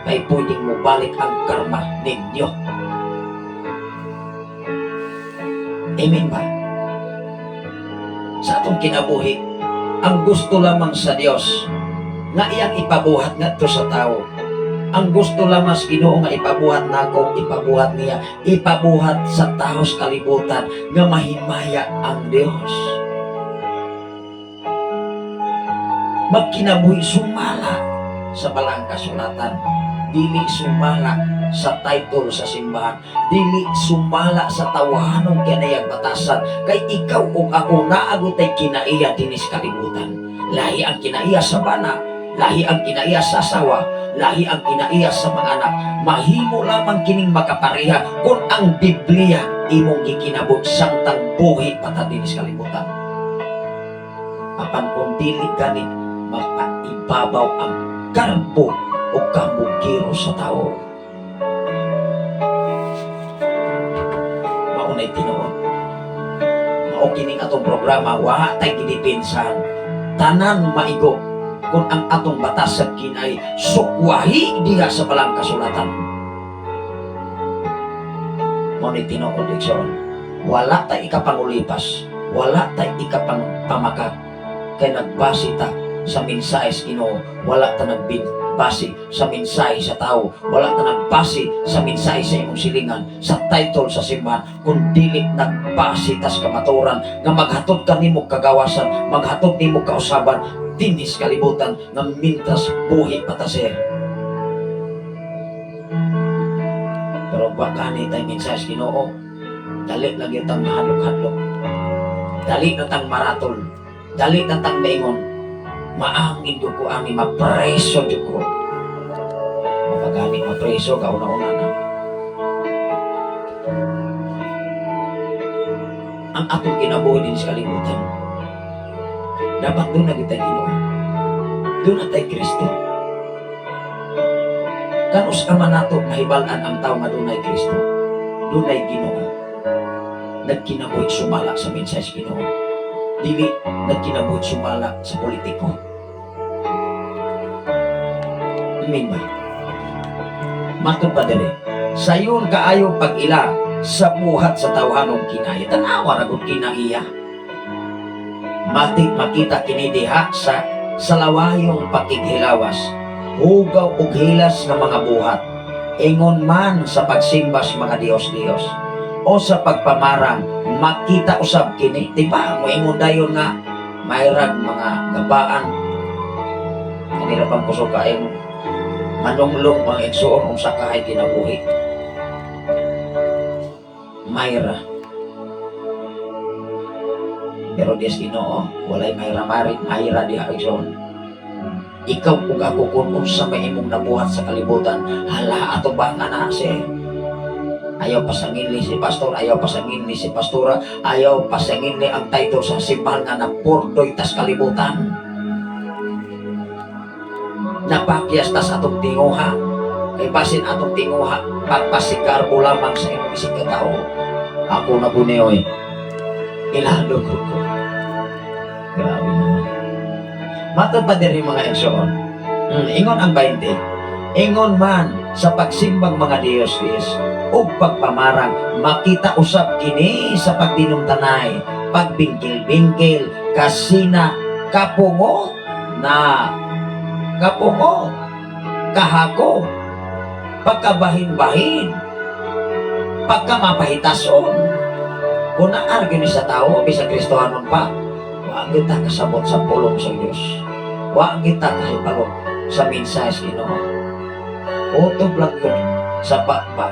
Kay pwedeng mo balik ang karma ninyo. Amen ba? Sa atong kinabuhi, ang gusto lamang sa Dios nga iyang ipabuhat ngadto sa tao. Ang gusto lamang sa Ginoo nga ipabuhat nako, ipabuhat niya, ipabuhat sa tao sa kalibutan nga mahimaya ang Dios. Magkinabuhi sumala sa balang kasulatan, dili sumala sa title sa simbahan, dili sumala sa tawahanong kinayang batasan, kay ikaw ug ako naagutay kinaiya dinis kalibutan. Lahi ang kinaiya sa bana, lahi ang kinaiya sa asawa, lahi ang kinaiya sa mga anak. Mahimo lamang kining makapareha kung ang Biblia imong gikinabot samtang buhi pa ta dinis kalibutan. Apan kung dili gani, mapaibabaw ang garbo o kamugiro sa tao. Maunay tinuod. Mao kining atong programa, wa tay gidepensahan. Tanan maigo kung ang atong batas sa kinay sukwahi diha sa balang kasulatan. Mao ni tinuod, igsoon. Wala tay ikapangulipas, wala tay ikapangpamaka, kay nagbase ta sa mensahe sa Ginoo, wala ta nagbase sa mensahe sa tao, wala ta nagbase sa mensahe sa imong silingan, sa title sa simbahan, kun dili nagbase ta sa kamatuoran nga maghatod kanimo kagawasan, maghatod nimo kausaban dinhis kalibutan nga mintas buhi pa ta, sir. Pero wa gani tay mensahe sa Ginoo, dali lang yun tang mahadlok-hadlok, dali na tang maratol, dali na tang maingon, maangin jud ko ani, mapreso jud ko. Mapagani mapreso kauna-una na. Ang atong kinabuhi din sa kalibutan, dapat doon na kita Ginoo, doon na tayo Kristo. Kanus ama nato mahibal-an ang tao nga dunay Kristo, dunay Ginoo, nagkinabuhi sumala sa mensahe sa Ginoo, dili nagkinabuhi sumala sa politiko. Amen ba? Matod pa diri, sayon kaayo pag-ila sa buhat sa tawhanong kinaiya. Tanawa ra gud kinaiya. Matik makita kini diha sa lawayong pakighilawas, hugaw og hilas nga mga buhat, ingon man sa pagsimba sa mga Dios-Dios o sa pagpamarang, makita usab kini. Di ba moingon dayon nga mayrag mga gabaan kanila pang kusog kaayong manunglong mga igsoon unsa kahay kinabuhi. Mayra. Pero Dios Ginoo, walay mayra mari, mayra diha, igsoon. Ikaw ug ako kung unsa may imong nabuhat sa kalibutan, hala ato ba nga na sir? Ayaw pasangin ni si pastor, ayaw pasangin ni si pastora, ayaw pasangin ni ang title sa simbahan nga napurdoy tas kalibutan. Napakyas tas atong tinguha. Kay basin atong tinguha, pagpasigarbo lamang sa imong isig ka tao. Ako na guni, oy. Ilalo ko ko. Grabe naman. Matod pa diri, mga igsoon. Ingon ang 20. Ingon man sa pagsimbang mga Diyos-Diyos ug pagpamarang, makita usab kini sa pagdinumtanay, pagbingkil-bingkil, kasina, kapungot na kapungot, kahako, pagkabahin-bahin, pagkamapahitason. Kung naar gyud ni sa tao, bisan Kristohanon pa, wa kita kasabot sa pulong sa Dios. Wa kita kahibalo sa mensahe sa Ginoo. Utob lang yun sa baba.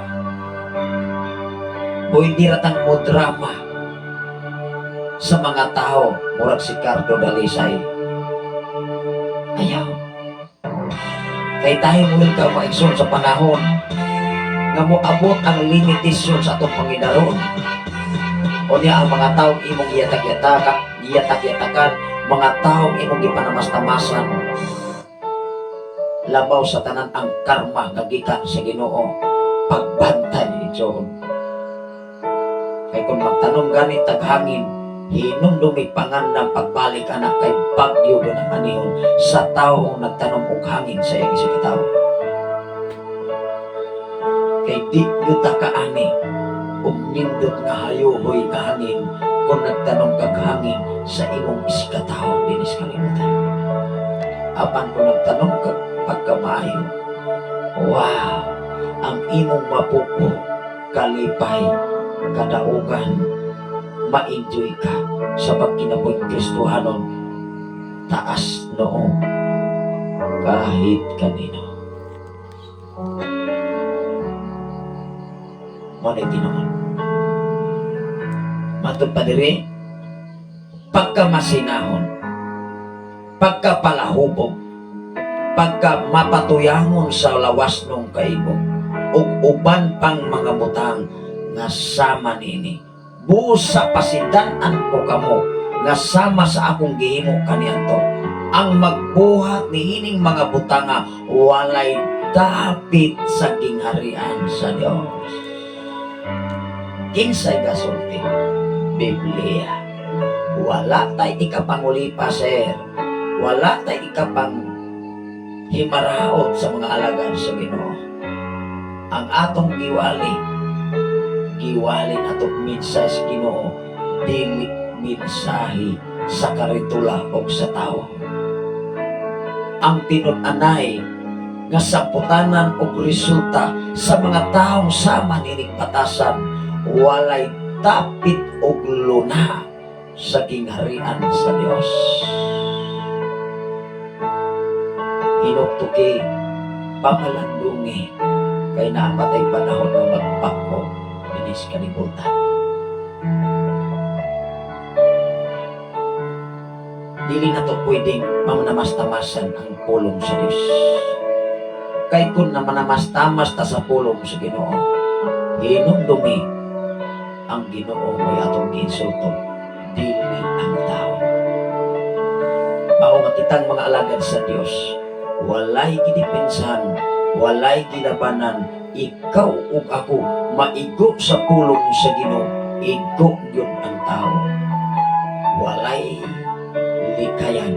Pwede ratang mo drama sa mga tao, murag si Cardo Dalisay. Ayaw. Kay tayo mo ka maigsoon sa panahon nga moabot ang limitasyon sa atong pangidaron. O niya ang mga taong imong iyatag-yatakan, iyatag-yatakan, mga taong imong gipanamastamasan. Labaw sa tanan ang karma nga gikan sa Ginoo. Pagbantay, igsoon. Kay kung magtanom gani tag hangin, hinumdumi pangandan pagbalik anak kay bagyo gyud ang anihon sa taong nagtanom og hangin sa iyang isigkatawo. Kay di gyud ta kaani og nindot nga hayohoy nga hangin kung nagtanom kag hangin sa imong isigkatawo dinis kalibutan. Apan kung nagtanom kag pagkamaayo, wow, ang imong mapupo, kalipay, kadaugan, ma-enjoy ka sa pagkinabuhing Kristohanon, taas noo kahit kanino. Mo na tinuod. Matod pa diri, pagkamasinahon, pagkapalahubog, pagka mapatuyangon sa lawas nung kaibog, ug uban pang mga butang nga sama nini. Busa pasidan-an ko kamo nga sama sa akong gihimo kaniadto. Ang magbuhat niining mga butanga walay dapit sa gingharian sa Dios. Kinsay gasulti? Biblia. Wala tay ikapangulipa, sir. Wala tay ikapang himaraot sa mga alagad sa Ginoo. Ang atong giwali, giwali natong mensahe sa Ginoo, dili mensahe sa karitula o sa tao. Ang tinud-anay nga saputanan og resulta sa mga taong sama nining batasan, walay dapit og luna sa gingharian sa Dios. Hinuktuki, pamalandungi, kay naapatay panahon nga magpako dinis kalibutan. Dili na to pwedeng pamanamastamasan ang pulong sa Dios. Kay kung namanamastamas ta sa pulong sa Ginoo, hinumdumi ang Ginoo may atong giinsulto, dili ang tao. Mao nga kitang mga alagad sa Dios, walay gidepensahan, walay gilabanan, ikaw ug ako maigo sa pulong sa Ginoo, igo gyud ang tao. Walay likayan.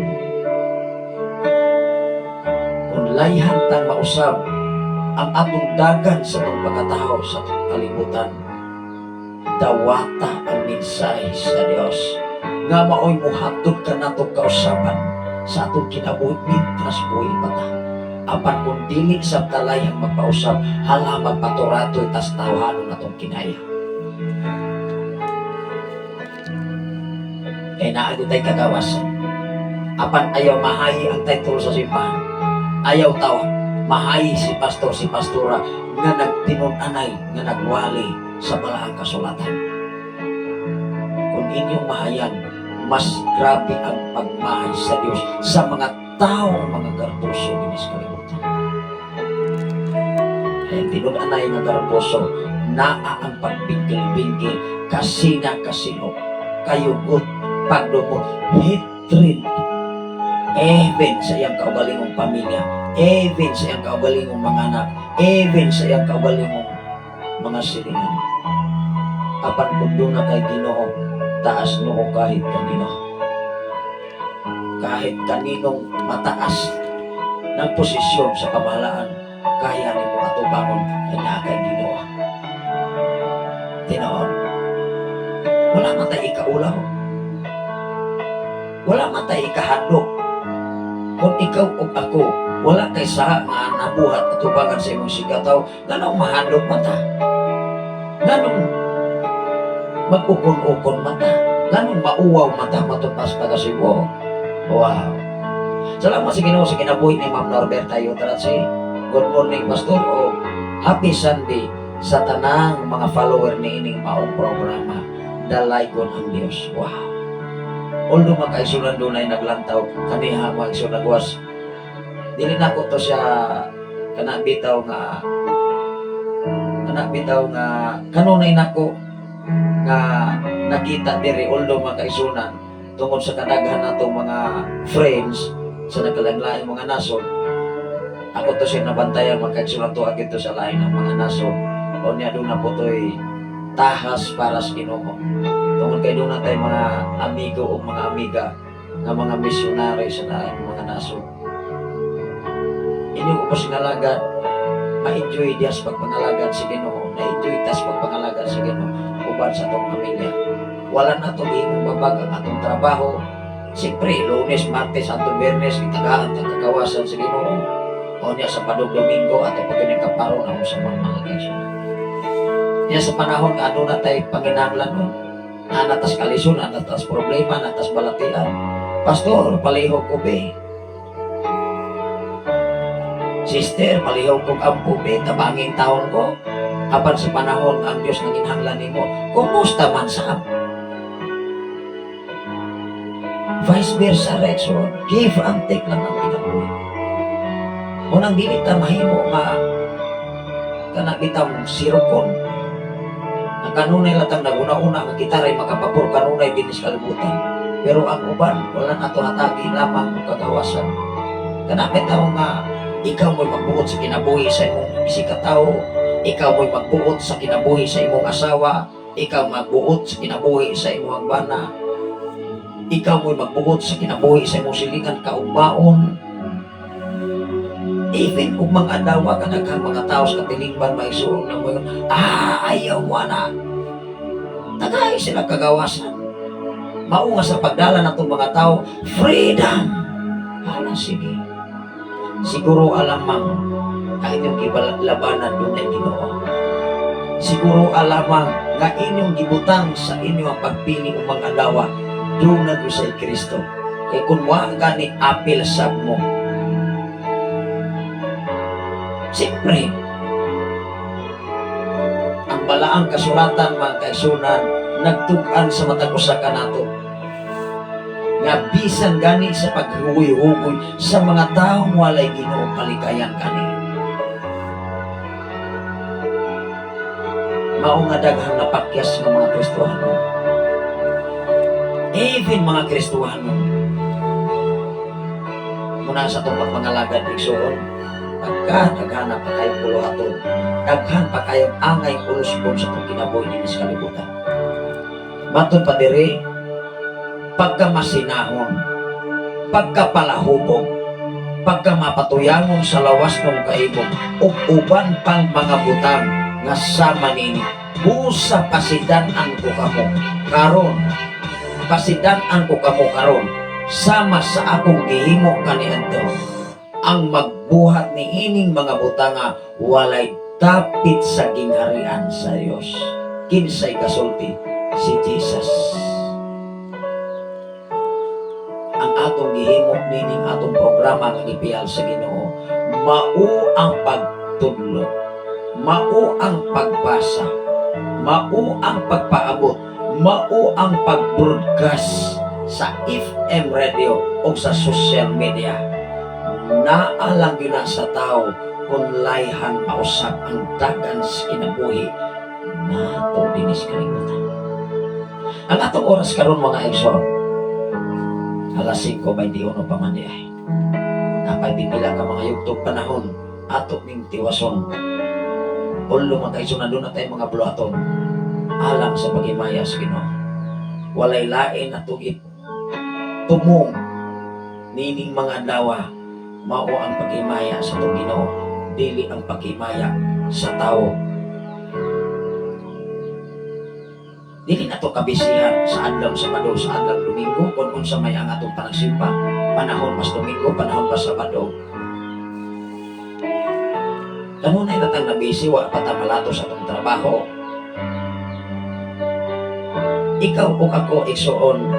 Kung layhan tang mausab ang atong dagan sa atong pagkatao sa atong kalibutan, dawata ang mensahe sa Dios nga maoy mohatod kanato kausaban sa atong kinabuhi mintras buhi pa ta. Apan kung dili sa talayang magpausab, hala magpaturatoy tas tawhanon atong kinaya. Kay naa gyud tay kagawasan. Apan ayaw mahayi ang title sa simbahan. Ayaw tawa mahayi si pastor, si pastora nga nagtinun-anay, nga nagwali sa balaang kasulatan. Kung inyong mahayan, mas grabe ang pagmahay sa Dios sa mga taong mga garboso dinis kalibutan. Kaya tinun-anay nga garboso, naa ang pagbingkil-bingkil, kasina kasino, kayugot, pagdumot, hatred, even sa iyang kaugalingong pamilya, even sa iyang kaugalingong mga anak, even sa iyang kaugalingong mga silingan. Apan kung doon na kay Ginoo, taas noo kahit kanino. Kahit kaninong mataas Ng posisyon sa pamahalaan, kaya nimo atubangon kay naa kay Ginoo. Tinuod. Wala man tay ikaulaw. Wala man tay ikahadlok. Kung ikaw ug ako, wala kay sa nga nabuhat atubangan sa imong isigkatawo, nganong mahadlok man ta? Nganong mag-ukon-ukon man ta? Nganong mauwaw man ta matud pa sa taga-Cebu? Wow. Salamat sa Ginoo sa kinabuhi ni Ma'am Norberta Yutratsi. Good morning, Pastor, o happy Sunday sa tanang mga follower ni ining maong programa. Dalaygon ang Dios. Wow. Although mga kaigsuonan, dunay naglantaw kaniha, mga igsoon, nagwas. Dili na ko to siya kana bitaw nga kanunay nako nga nakita diri, although, mga kaigsuonan, tungod sa kadaghan natong mga friends sa nagkalain-laing mga nasod, ako to siya nabantayan, mga kaigsuonan, tuag ito sa lain ng mga nasod o niya doon na po to'y tahas para sa Ginoo tungod kay doon na tayo mga amigo o mga amiga nga mga misyonary sa lain mga nasod. Inyo ko po sinalagad, ma-enjoy diya sa pagpangalagad sa Ginoo, na-enjoy tas pagpangalagad sa Ginoo uban sa atong pamilya. Wala na itong imong babag ang atong trabaho. Siyempre, Lunes, Martes, atong Biyernes, itagaan ang kagawasan sa Ginoo. O niya sa padung Domingo, ato pag kaparo na sa mga kaigsoon. Niya sa panahon nga ano na tayo panginahanglan no? Nanatas kalisod, nanatas problema, natas balatian. "Pastor, palihog ko be. Sister, palihog kong ampo be, tabangin taon ko." Apan sa panahon ang Diyos nanginhanglan nimo, kumusta man sa vice versa, Rexon, give and take lang ang kinabuhi. Unang dili ta mahimo nga kana bitaw sirokon. Ang kanunay latang naguna-una nga kita ray makapabor kanunay dinis kalibutan. Pero ang uban, wala na to hatagi lamang ang kagawasan. Kana bitaw nga ikaw mo'y magbuot sa kinabuhi sa imong isigkatawo, ikaw mo'y magbuot sa kinabuhi sa imong asawa, ikaw magbuot sa kinabuhi sa imong bana, ikaw mo'y magbuot sa kinabuhi sa imong silingan kaugmaon. Even kung mga adawa ka, daghang mga tao sa katilingban maisuon na mo yun, ayaw mo na. Tagay sila kagawasan. Mao nga sa pagdala na itong mga tao, freedom! Hala, sige. Siguro alamang ang inyong gibalabanan doon ay Ginoo. Siguro alamang nga inyong gibutang sa inyo ang pagpili o mga adawa doon na sa Kristo. Kay kung wa gani apil sab mo. Siyempre, ang balaang kasulatan, mga kaigsuonan, nagtug-an sa matag usa kanato nga bisan gani sa paghugoy-hugoy sa mga taong walay Ginoo, kalikayan kani. Mao nga daghang napakyas ng mga Kristohano. Even mga Kristohano. Muna sa itong pagpangalagad, igsoon, pagka daghan pa kayong buluhaton, daghan pa kayong angay ulusbon sa itong kinabuhi dinhi sa kalibutan. Matod pa diri, pagkamasinahon, pagkapalahubog, pagkamapatuyangon sa lawas ng kaibog, ug uban pang mga butang nga sama nini, busa pasidan-an ko kamo karon, pasidan-an ko kamo karon sama sa akong gihimo kaniadto. Ang magbuhat ni ining mga butanga walay dapit sa gingharian sa Dios. Kinsay kasulti? Si Jesus. Ang atong gihimo nining atong programa nga gipiyal sa Ginoo, mao ang pagtudlo, mao ang pagbasa, mao ang pagpaabot, mao ang pag-broadcast sa FM radio o sa social media. Naa lang yun na sa tao kung layhan mausap ang dagan sa kinabuhi nato dinis kalibutan. Ang atong oras karon, mga igsoon, alas 5:21 pa man diay. Napay pipila ka mga yugtog panahon ato ning tiwason. Ulo, mga igsoon, nandun na tayo mga buluhaton alang sa paghimaya sa Ginoo. Walay lain atong tumong nining mga adlaw. Mao ang paghimaya sa atong Ginoo, dili ang paghimaya sa tao. Dili na to kabisihan sa adlaw Sabado, sa adlaw Domingo, kung unsa may ang atong panagsimba, panahon mas Domingo, panahon mas Sabado. Kanunay na tang nabisi, wa pa ta malato sa atong trabaho. Ikaw o ako, igsoon,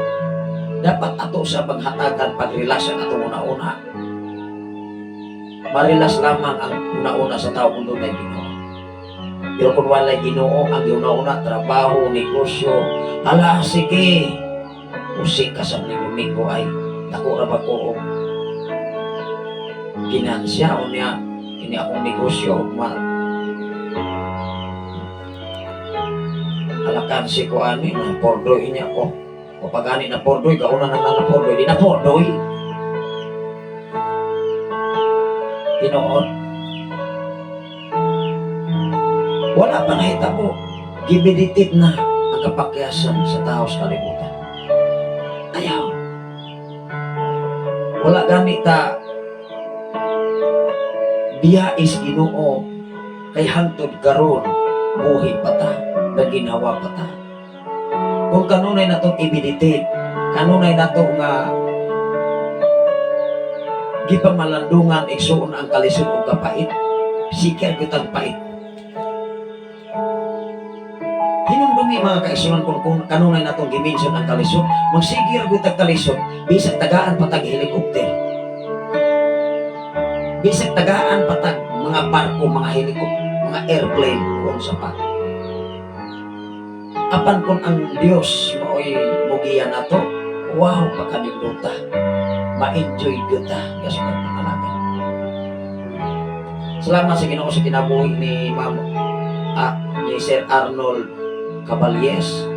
dapat ato sa paghatagan pag-relax ang atong una-una. Marilas lamang ang una-una sa tao kung dunay Ginoo. Pero kung walay Ginoo, ang una-una, trabaho, negosyo, ala, sige, usik ka sa Domingo ay, dako ra ba ko og ginansya o niya, kini akong negosyo, ma alakansi ko ani, na pordoy niya ko. O pag ani na pordoy, kauna na na pordoy, di na pordoy. Tinuod. Wala pa nahitabo. Gibeditit na ang kapakyasan sa tao sa kalibutan. Ayaw. Wala gani ta biya is Ginoo kay hangtod karon buhi pa ta, naginhawa pa ta. Kung kanunay natong ibeditate, kanunay nato nga gipamalandungan, igsuon, ang kalisod og kapait, sikir gyud pait. Hinumdumi, mga kaigsuonan, kung kanunay natong giminson ang kalisod, magsigir gyud tag kalisod, bisag tagaan pa tag helicopter. Bisag tagaan pa tag mga barko, mga helicopter, mga airplane, kung sa pa. Apan kung ang Dios mao'y mugiya nato, wow, pagkanindota. Ma-enjoy gyud ta kasukat pangalagan. Salamat sa Ginoo sa kinabuhi ni Ma'am, ni Sir Arnold Caballes.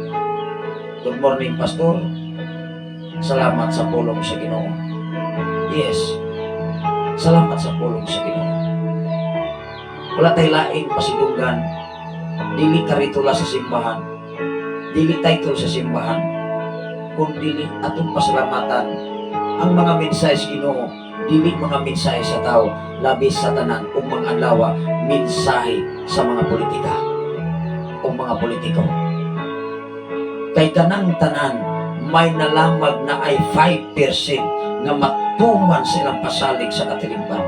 Good morning, Pastor. Salamat sa pulong sa Ginoo. Yes. Salamat sa pulong sa Ginoo. Wala tay laing pasidunggan. Dili karitula sa simbahan. Dili title sa simbahan. Kung dili atong pasalamatan ang mga mensahe sa Ginoo, dili mga mensahe sa tao, labi sa tanan ug mga adlaw mensahe sa mga politika o mga politiko. Kay kanang tanan may nalamag na ay 5% nga matuman silang pasalig sa katilingban.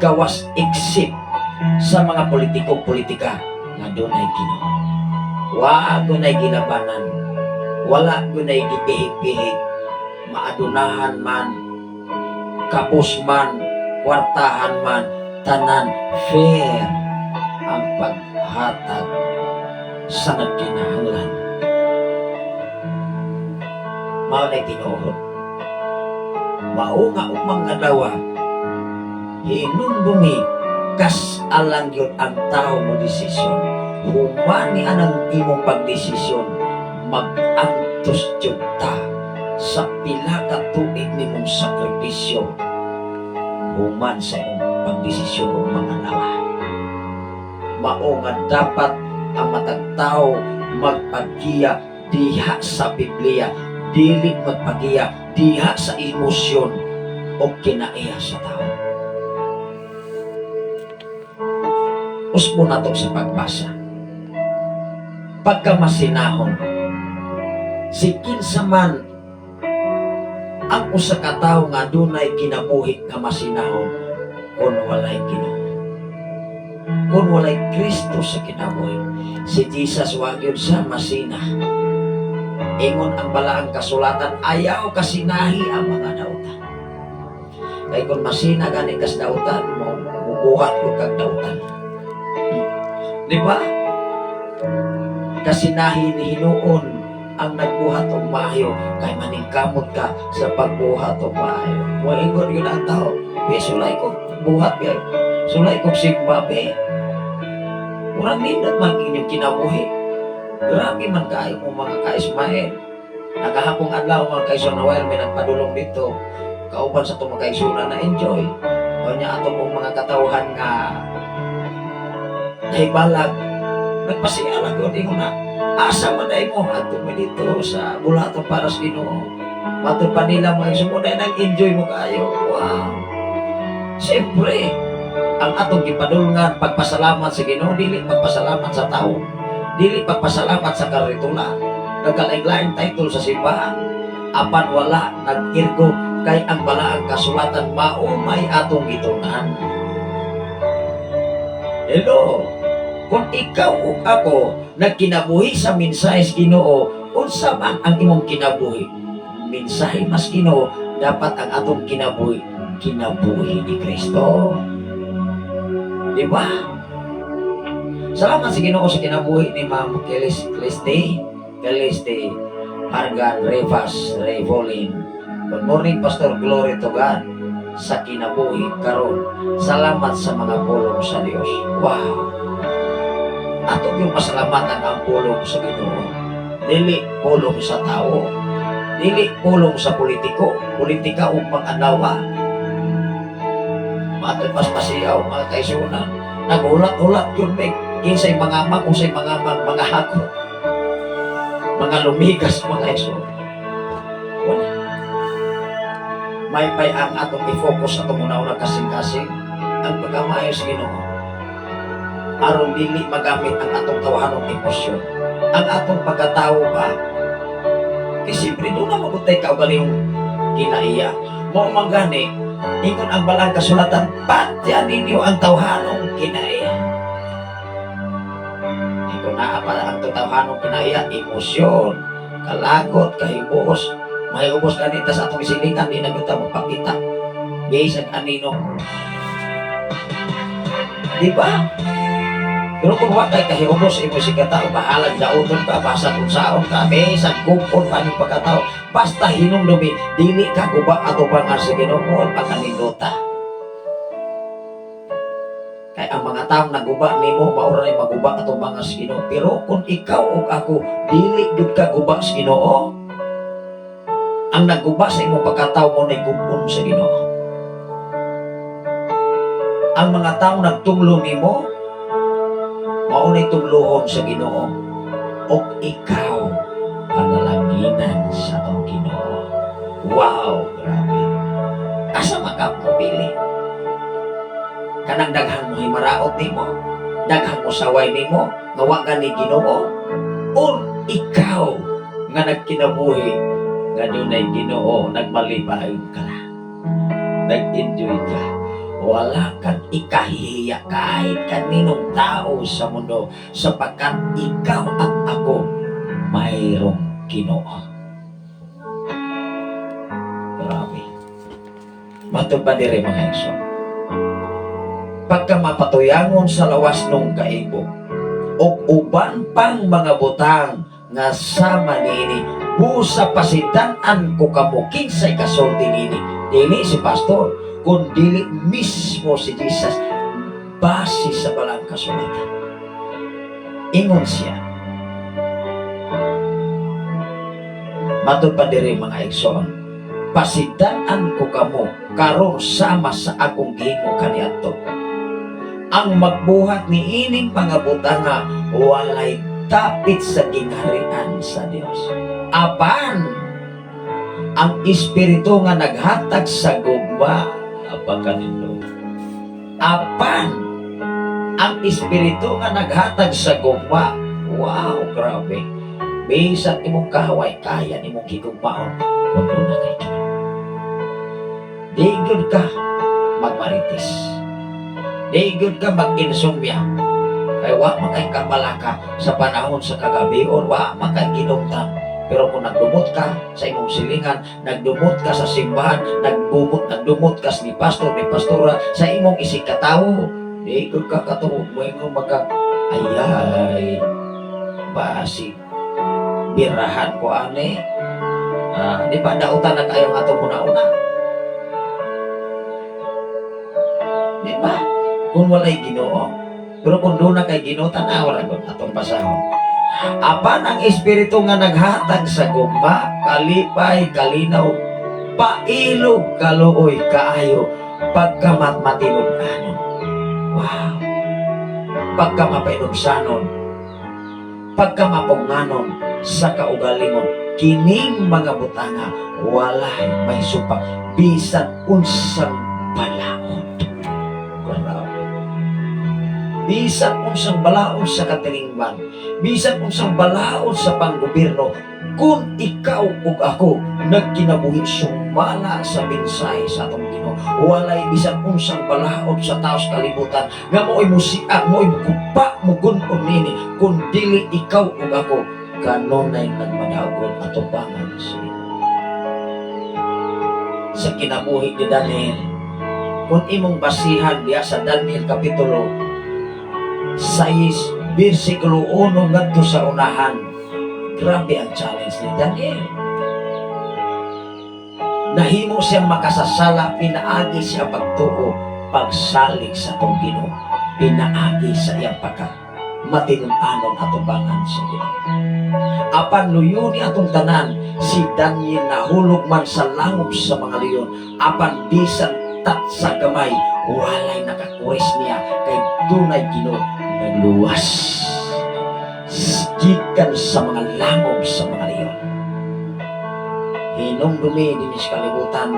Gawas except sa mga politiko-politika nga dunay Ginoo. Wa gunay gilabanan, wala gunay gipihig-pihig, maadunahan man, kapos man, kwartahan man, tanan fair ang paghatag sa nagkinahanglan. Mao na tinuod. Mao nga umang adlaw, hinumdumi kas alang yun ang tao mo desisyon. Humani anang imong pagdesisyon, mag-antos jud ta sa pila ka tuig nimong sakripisyo human sa imong pagdesisyon og mga lawa. Mao nga dapat ang matag tao magpagiya diha sa Biblia, dili magpagiya diha sa emosyon o kinaiya sa tao. Usbo nato sa pagbasa. Pagkamasinahon, si kinsa man ang usa ka tawo nga dunay kinabuhi nga masinahon kung walay Ginoo? Kung walay Kristo sa kinabuhi, si Jesus wa gyud sa masina. Ingon ang balaang kasulatan, ayaw kasinahi ang mga dautan. Kay kung masina gani kas dautan mo, mubuhat ko kag dautan. Di ba? Kasinahi ni hinuon ang nagbuhat og maayo kay maningkamot ka sa pagbuhat og maayo. Moingon yun ang tao, "Be, sulay ko buhat be. Sulay ko simba be. Murang nindot man inyong kinabuhi. Grabe man kaayo mo, mga ka-Ismael." Nagahapong adlaw, mga kaison Noel, may nagpadulong dito. Kauban sa itong mga kaisuna na enjoy. O niya ato pong mga katawhan nga nahibalag. Nagpasiya lang yun, ingon na, asa man na mo, ato mo dito sa bulaton para sa Ginoo. Matod pa nila mga isumo na nag-enjoy mo kaayo. Wow. Siyempre, ang atong gipadulngan pagpasalamat sa Ginoo, dili pagpasalamat sa tao, dili pagpasalamat sa karitula, nagkalain-lain title sa simbahan, apan wala nag-irgo kay ang balaang kasulatan mao may atong gitun-an. Hello. Kung ikaw ug ako nagkinabuhi sa mensahe sa Ginoo, unsa man ang imong kinabuhi? Mensahe mas Ginoo, dapat ang atong kinabuhi, kinabuhi ni Kristo. Di ba? Salamat sa Ginoo sa kinabuhi ni Ma'am Kelis Kleste, Keleste Argan Revas Revolin. Good morning, Pastor. Glory to God sa kinabuhi karon. Salamat sa mga pulong sa Dios. Wow. Ato yung pasalamatan ang pulong sa Ginoo. Dili pulong sa tao. Dili pulong sa politiko, politika ug mga anawa. Matod paspasiyaw, mga kaisunan. Naghulat-hulat yun may kinsay mga mang, unsay mga mang, mga hako. Mga lumigas, mga igsoon. Wala. May pay ang atong i-focus atong una-una kasing-kasing ang pagkamayo sa Ginoo. Aron dili magamit ang atong tawhanong emosyon. Ang atong pagkatao ba? Kasi siyempre doon na magutay kaugalingong kinaiya. Mao man gani, ingon ang balang kasulatan, patyan ninyo ang tawhanong kinaiya. Ito na pa ang tawhanong kinaiya, emosyon, kalagot, kahibuos, may ubos kanita sa atong isilingan, di na gyud ta magpakita. Bisag anino. Di ba? Pero kung wa kay kahiubos sa imong sikatao, bahalag dauton ka, basta kung saon ka, bisag gupon pa imong pagkatao, basta hinumdumi, dili ka guba atubangan sa Ginoo, pagkanindota. Kay ang mga taong naguba nimo, mao ra maguba atubangan sa Ginoo. Pero kung ikaw ug ako dili gyud ka guba sa Ginoo, ang naguba sa imong pagkatao mo nay gubon sa Ginoo. Ang mga taong nagtunglo nimo, mao nay tunglohon sa Ginoo. Ug ikaw panalanginan sa atong Ginoo. Wow, grabe. Asa man ka mopili? Kanang daghang mo himaraot nimo, daghang mo saway nimo, nga wa gani Ginoo, or ikaw nga nagkinabuhi nga dunay Ginoo, nagmalipay ka lang. Nag-enjoy ka. Wala kang ikahihiya kahit kaninong tao sa mundo sapagkat ikaw at ako mayroong Ginoo. Grabe. Matod pa diri, mga igsoon? Pagka mapatuyangon sa lawas nung kaibo, o uban pang mga butang nga sama niini, busa pasidan-an ko kamo kinsay kasulti nini. Dili si pastor, kun dili mismo si Jesus base sa balang kasulatan. Ingon siya. Matod pa diri, mga igsoon, pasidan-an ko kamo karon sama sa akong gihimo kaniadto. Ang magbuhat ni ining mga butanga walay dapit sa gingharian sa Dios. Apan ang espiritu nga naghatag sa gugma, apakanindot. Apan ang espiritu nga naghatag sa gugma, wow, grabe. Bisan imong kaway, kaya nimong gigugmaon kung doon na kay Ginoo. Di gyud ka magmarites. Di gyud ka mag-insomnia. Kay wa man kay kabalaka sa panahon sa kagabion, wa man kay ginumtan. Pero kung nagdumot ka sa imong silingan, nagdumot ka sa simbahan, nagdumot ka ni pastor, ni pastora, sa imong isigkatawo, di gyud ka katuog mo imong magka, ayay, basi, birahan ko ane. Ah, di ba dautan na kayo nga itong una-una? Di ba? Kung walay Ginoo. Pero kung doon na kay Ginoo, tanaw ra gud atong pasahon. Apan ang espiritu nga naghatag sa gugma, kalipay, kalinaw, pailog, kaluoy, kaayo, pagkamatmatinud-anon. Wow! Pagkamapainumsanon, pagkamapunganon sa kaugalingon, kining mga butanga walay may supak bisan unsang balaod. Bisan unsang balaod sa katilingban, bisan unsang balaod sa panggobyerno, kung ikaw ug ako nagkinabuhi sumala sa mensahe sa atong Ginoo, walay bisan unsang balaod sa taos kalibutan nga mo'y musiak, mo'y mukupa, mugun-on nini, kung dili ikaw ug ako kanunay nagmadaogon atubangan sa Ginoo. Sa kinabuhi ni Daniel, kung imong basihan diya sa Daniel Kapitulo 6 versikulo 1 ngadto sa unahan, grabe ang challenge ni Daniel. Nahimo siyang makasasala pinaagi siya pagtuo, pagsalig sa atong Ginoo, pinaagi sa iyang pagka matinun-anon atubangan sa Ginoo. Apan luyo ni atong tanan, si Daniel nahulog man sa langop sa mga leon, apan bisan tat sa gamay, walay nakakuwes niya kay dunay Ginoo nagluwas gikan sa mga langop sa mga leon. Hinumdumi dinhi sa kalibutan,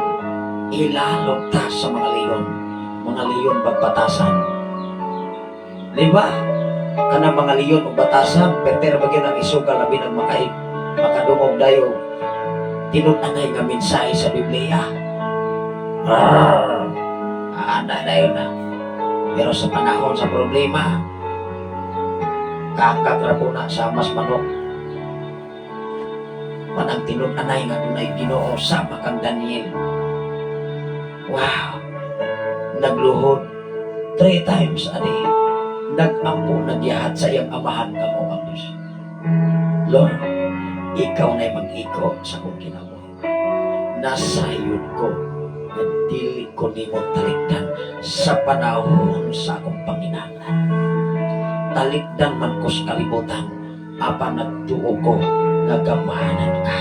ilalog ta sa mga leon, mga leon pagbatasan. Di ba? Kanang mga leon ug batasan, perter ba gyud ang isugal, labi nang makadungog dayo tinud-anay nga mensahe sa Biblia. Arr! Ana dayon na. Pero sa panahon sa problema, kakak ra po na sa mas manok. Manang tinud-anay nga dunay Ginoo sama kang Daniel. Wow! Nagluhod three times a day. Nag-ampo, nagyahat sa iyang amahan nga mo ang Diyos. Lord, ikaw na'y mag-iko sa akong kinabuhi. Nasayod ko nga dili ko nimo talikdan sa panahon sa akong panginahanglan. Talikdan man ko sa kalibutan, apan nagtuo ko nga gamahanan ka.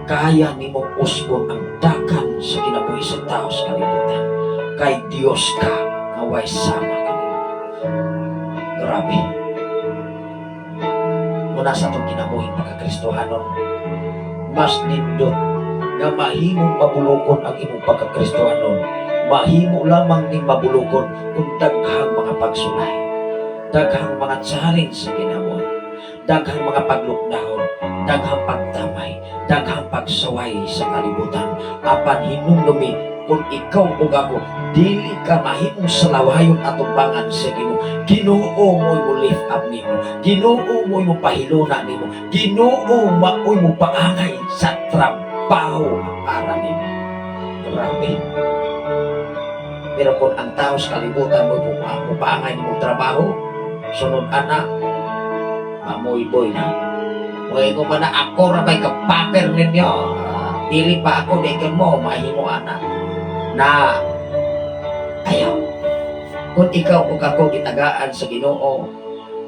Kaya nimong usbon ang dagan sa kinabuhi sa tao sa kalibutan. Kay Dios ka nga way sama kanimo. Grabe. Muna sa atong kinabuhing pagkakristohanon, mas nindot nga mahimong mabulokon ang imong pagkakristohanon. Mahimo lamang ning mabulokon kung daghang mga pagsulay, daghang mga challenge sa kinabuhi, daghang mga paglukdahon, daghang pagtamay, daghang pagsaway sa kalibutan. Apan hinumdumi, kung ikaw ug ako dili ka mahimong salawayon atubangan sa Ginoo, Ginoo mo'y mo lift up nimo, Ginoo mo'y mo pahiluna nimo, Ginoo maoy mo paangay sa trabaho para nimo. Grabe. Pero kung ang tao sa kalibutan mo mo paangay nimo trabaho, sunod ana mamoy boy na. Muingon ko man na ako ra may kapaper ninyo. Ah, dili pa ako di mo mahimo ana. Na ayaw. Kung ikaw ug ako gitagaan sa Ginoo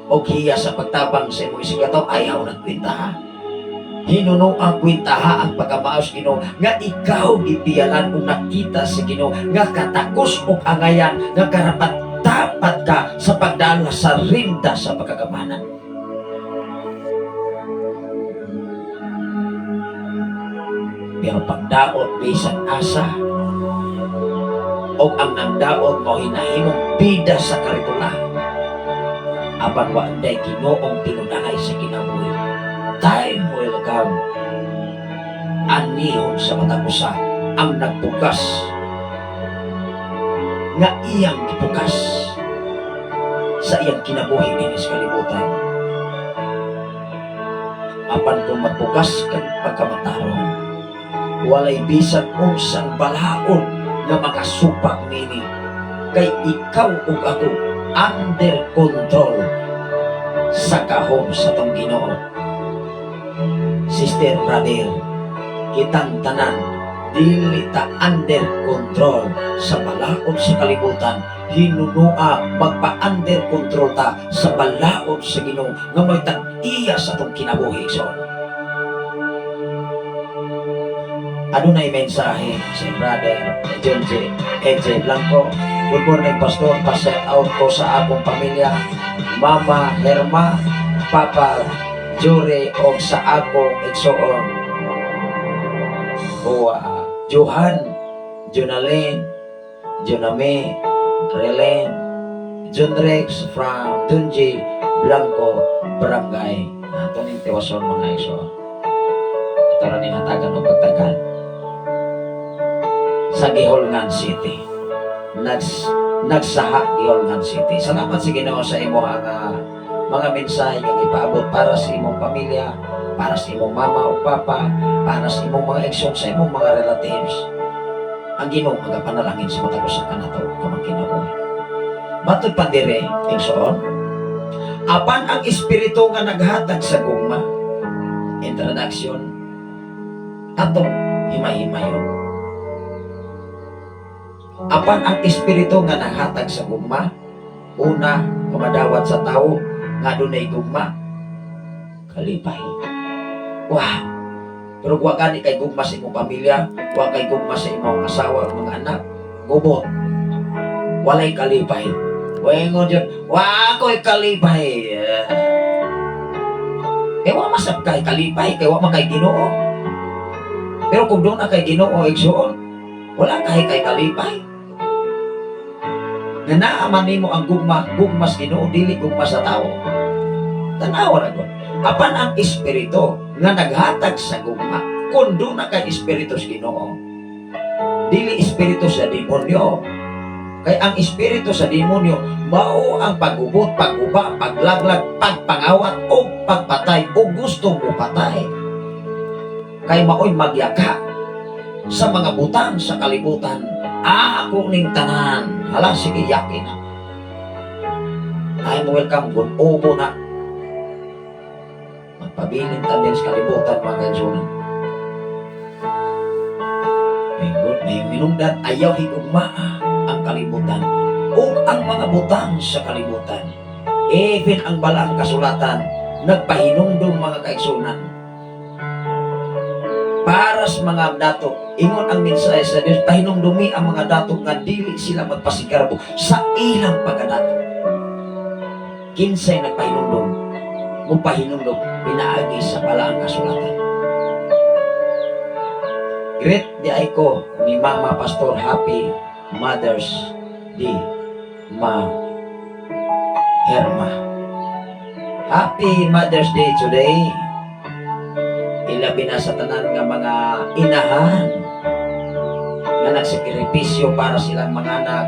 og hiya sa pagtabang sa imong isigkatawo, ayaw nagkwenta ha. Hinuno ang kwenta ha ang pagkamaos Ginoo nga ikaw gipiyalan ug nakita sa Ginoo nga katakos og angayan nga karapat dapat ka sa pagdala sa rinda sa pagkagamanan. Pero pagdaot bisan asa og ang nagdaot mao hinahimong bida sa karitula, apan wa day Ginoong tinunangay sa kinabuhi. Time will come. Anihon sa matag usa ang nagbukas nga iyang gibukas sa iyang kinabuhi dinhi sa kalibutan. Apan kung magbukas kang pagkamatarong, walay bisan unsang balaod nga makasupak nini kay ikaw ug ako under control sa kahom sa tong Ginoo. Sister, brother, kitang tanan dili ta under control sa balaod sa kalibutan. Hinunua magpa-under control ta sa balaod sa Ginoo nga may tag-iya sa atong kinabuhi. So, adunay mensahe si Brother John J. AJ Blanco. Good morning, Pastor. Pa-shout out ko sa akong pamilya, Mama Herma, Papa Jure, o sa akong igsoon, o Johan, Jonalyn, Joname, Relen John Rex from Tunji Blanco Barangay. Ato ning tiwason, mga igsoon. Ato ra ning hatagan og pagtagal sa Guihulngan City. Nagsaha Guihulngan City. Salamat sa Ginoo sa imo ang mga mensahe nga gipaabot para sa imong pamilya, para sa imong mama o papa, para sa imong mga igsoon, sa imong mga relatives. Ang Ginoo magapanalangin sa matag usa kanato ka kinabuhi. Matud pa dire, igsoon, apan ang espiritu nga naghatag sa gugma, introduction, atong himay-himayon. Apan ang espiritu nga naghatag sa gugma, una, kumadawat sa tao nga dunay gugma, kalipay. Wow! Pero wa gani kay gugma sa imong pamilya, wa kay gugma sa imong asawa, mga anak, gubot. Walay kalipay. Waingon dyan, wa ko'y kalipay. Eh, wa masab kay kalipay, kay wa man kay Ginoo. Pero kung duna kay Ginoo, igsoon, wala kay kalipay. Nga naa man nimo ang gugma, gugma sa Ginoo, dili gugma sa tao. Tanawa ra gud. Apan ang espiritu nga naghatag sa gugma, kung duna kay espiritu sa Ginoo, dili espiritu sa demonyo. Kay ang espiritu sa demonyo mao ang paggubot, pagguba, paglaglag, pagpangawat o pagpatay o gusto mo patay. Kay mao'y magyaka sa mga butang sa kalibutan. Ako ning tanan. Hala, sige, yaki na. I'm welcome kung ubo na. Magpabilin ta din sa kalibutan, mga kaigsuonan. May minungdan, ayaw higugmaa ang kalibutan o ang mga butang sa kalibutan. Even ang balaang kasulatan, nagpahinumdum, mga kaigsuonan. Para sa mga dato, ingon ang mensahe sa Diyos, pahinumdumi ang mga dato nga dili sila magpasigarbo sa ilang pagkadato. Kinsay nagpahinumdum, mupahinumdum, pinaagi sa balaang kasulatan. Greet diay ko ni Mama Pastor, Happy Mother's Day, Ma Herma. Happy Mother's Day today. Ilabi na sa tanan nga mga inahan nga nagsakripisyo para silang mga anak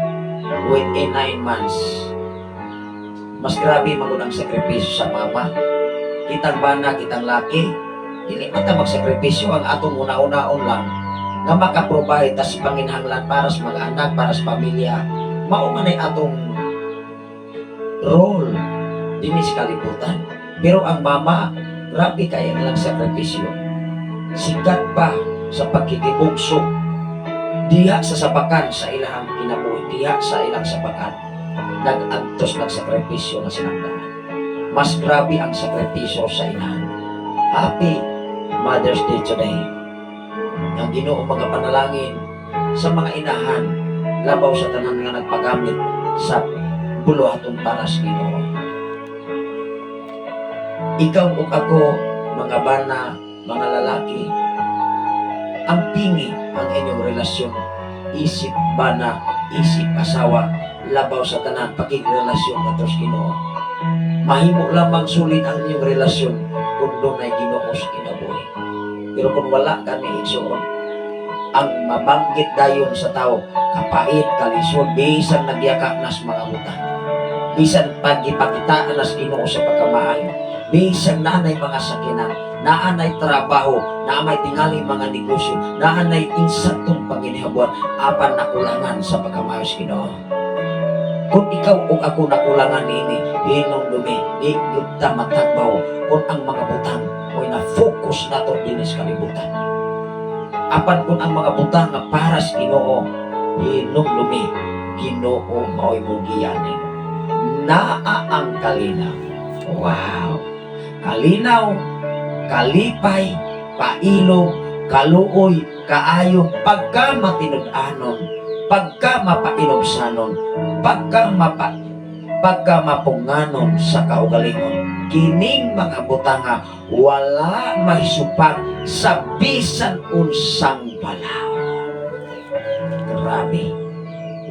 within 9 months. Mas grabe magud ang sakripisyo sa mama. Kitang bana, kitang laki, dili man ta magsakripisyo. Ang atong una-unaon lang nga maka-provide tas panginahanglan para sa mga anak, para sa pamilya. Mao man ay atong role dinhi sa kalibutan. Pero ang mama, grabe kaya nilang sakripisyo. Sikat pa sa pagkikibugso diha sa sabakan sa ilang kinabuhi, diha sa ilang sabakan. Nag-antos, nagsakripisyo na silang daan. Mas grabe ang sakripisyo sa inahan. Happy Mother's Day today. Ang Ginoo mga panalangin sa mga inahan, labaw sa tanan nga nagpagamit sa buluhaton para sa Ginoo. Ikaw ug ako, mga bana, mga lalaki, ang pingi ang inyong relasyon isip bana, isip asawa, labaw sa tanan pakigrelasyon ngadto sa Ginoo. Mahimo lamang sulit ang inyong relasyon kung dunay Ginoo sa kinabuhi. Pero kung wala ka ni, igsoon, ang mabanggit dayon sa tao, kapait, kalisod, bisan nagyaka nas mga butang. Bisan pagipakitaan nas Ginoo sa pagkamaayo. Bisan naanay mga sakinan, naanay trabaho, naamay tingali mga negosyo, naanay insaktong panginihabuan, apan nakulangan sa pagkamaayo sa Ginoo. Kung ikaw o ako nakulangan niini, hinumdumi, di gyud ta matagbaw kung ang mga butang o na focus nato dinhi sa kalibutan. Apan kung ang mga butang nga para sa Ginoo, hinumdumi, Ginoo mao'y mugiya nimo. Naa ang kalinaw. Wow! Kalinaw, kalipay, pailog, kaluoy, kaayo, pagka matinud-anon, pagka mapainubsanon, pagka mapunganon sa kaugalingon. Kining mga butanga wala mahisupak sa bisan unsang balaod. Grabe.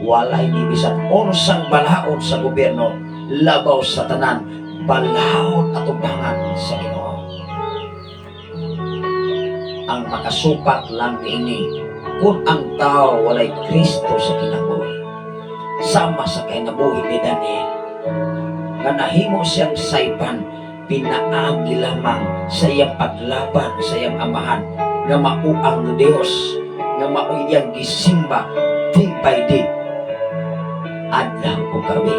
Walay ni bisan unsang balaod sa gobyerno labaw sa tanan balaod atubangan sa Ginoo. Ang makasupat lang niini kung ang tao walay Kristo sa kinabuhi. Sama sa kinabuhi ni Daniel nga nahimo siyang saypan pinaagi lamang sa iyang paglaban sa iyang amahan nga mao ang Dios, nga mao iyang gisimba day by day, adlaw ug gabi.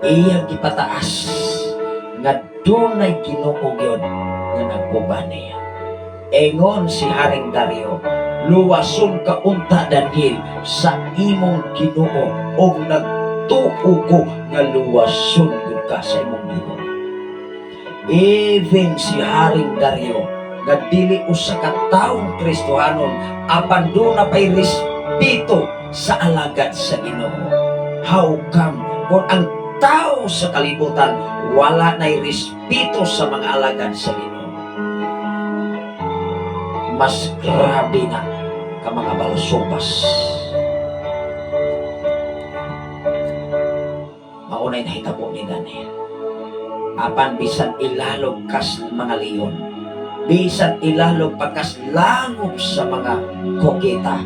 Iyang gipataas nga dunay Ginoo gyud nga nagkuban niya. Ingon si Haring Dario, "Luwason ka unta, Daniel, sa imong Ginoo og nagtuo ko nga luwason gyud ka sa imong Ginoo." Even si Haring Dario nga dili usa ka taong Kristohanon, apan duna pay respeto sa alagad sa Ginoo. How come kung ang tao sa kalibutan wala na'y respeto sa mga alagad sa Ginoo? Mas grabe na ka mga balusupas. Mao na'y nahitabo ni Daniel. Apan bisan ilalog kas mga leon, bisan ilalog pa kas langop sa mga kokita,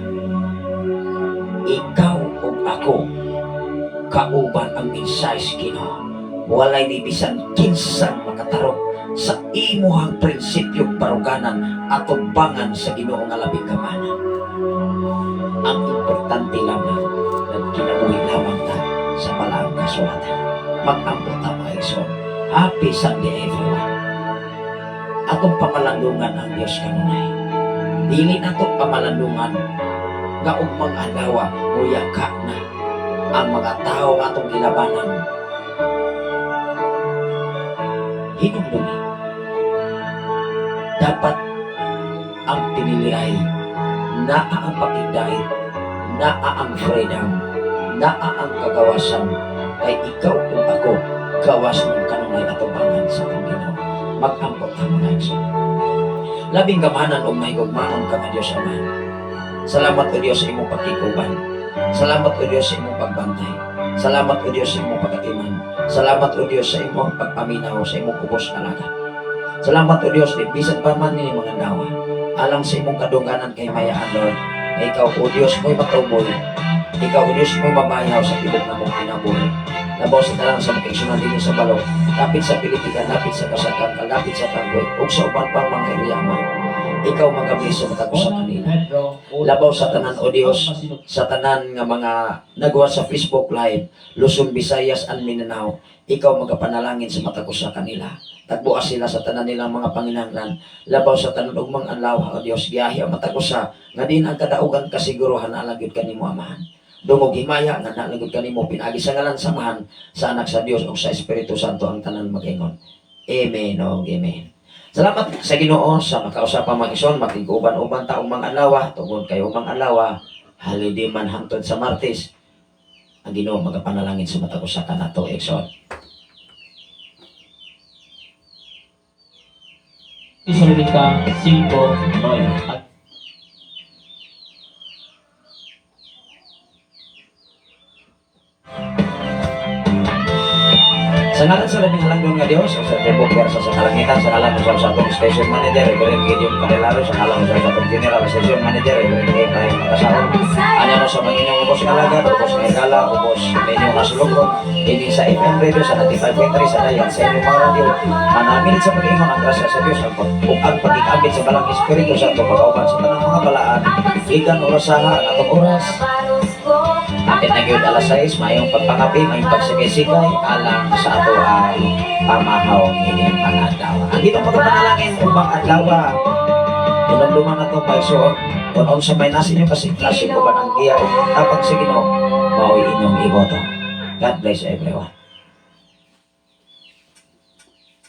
ikaw ug ako kauban ang mensahe sa Ginoo. Walay ni bisan kinsang makatarok sa imuhang prinsipyo baruganan atubangan sa Ginoo nga labing gamhanan. Ang importante lamang, nagkinabuhi lamang ta sa balaang kasulatan. Mag-ampo ta, mga igsoon. Happy Sunday, everyone. Atong pamalandungan ang Diyos kanunay. Dili nato pamalandungan nga ugmang adlaw muyaka na ang mga tao nga atong gilabanan. Hinumdumi. Dapat ang pinili ay naa ang pakigdait, naa ang freedom, naa ang kagawasan, kay ikaw ug ako gawas ng kanunay atubangan sa atong Ginoo. Mag-ampo ta, mga igsoon. Labing gamhanan ug mahigugmaon ka nga Dios Ama. Salamat, O Dios, sa imong pagkikuban. Salamat, O Dios, sa imong pagbantay. Salamat, O Dios, sa imong pagkatiman. Salamat, O Dios, sa imong pagpaminaw sa imong kubos alagad. Salamat, O Dios, di bisan pa man ni mga nawa. Alang sa imong kadungganan kay mayaan, Lord. Na ikaw, O Dios, mo'y matuboy. Ikaw, O Dios, mo'y mabayaw sa tibok namong kinabuhi. Labaw sa talang sa makiigsunan dinhi sa Balo, dapit sa Pilipinas, dapit sa Kasakang, kalapit sa Tanggoy, ug sa uban pang mga area man. Ikaw magabi sa matag usa kanila. Labaw sa tanan, O Dios, sa tanan nga mga nagawa sa Facebook Live, Luzon, Visayas, and Mindanao, ikaw magapanalangin sa matag usa kanila. Tagbuas sila sa tanan nilang mga panginahanglan. Labaw sa tanan ug mga adlaw, O Dios, giyahi ang matag usa nga din ang kadaugan kasiguruhan na alagid kanimo, Amahan. Dungog himaya nga nalagod kanimo pinaagi sa ngalan sa Amahan, sa Anak sa Dios ug sa Espiritu Santo, ang tanan mag-ingon. Amen o amen. Salamat sa Ginoo sa makausap pa, mga igsoon, makig-uban-uban ta ugmang adlaw tungod kay ugmang adlaw holiday man hangtod sa Martes. Ang Ginoo magapanalangin sa matag usa kanato, igsoon. Tesalonica 5:9 at Sa ngalan sa labing halangdon nga Dios, sa tibok sa kalangitan, sa ngalan sa atong station manager, Reverend Gideon Candelaro, sa ngalan sa atong general station manager, Reverend Ibrahim Makasaon, ano sa mga ubos nga alagad, ubos nga higala, ubos ninyo nga sulukon, ini sa FM radio sa 95.3 sa dayan sa inyong mga radio, manamit sa pag-ingon ang grasya sa Dios, ug ang pagkikabit sa Balaang Espiritu sa atong pag-uban sa tanang mga balaan, gikan orasaha ang atong oras, Apit na gyud alas 6, mayong pagpangapi, mayong pagsikay-sikay, alang sa ato ang pamahaw ini ang adlaw. Ang Ginoong magapanalangin ugmang adlaw. Hinumduman nato, mga igsoon, kung unsa may nasa inyo kasing-kasing uban ang giya ug tapang sa Ginoo, mao'y inyong iboto. God bless everyone.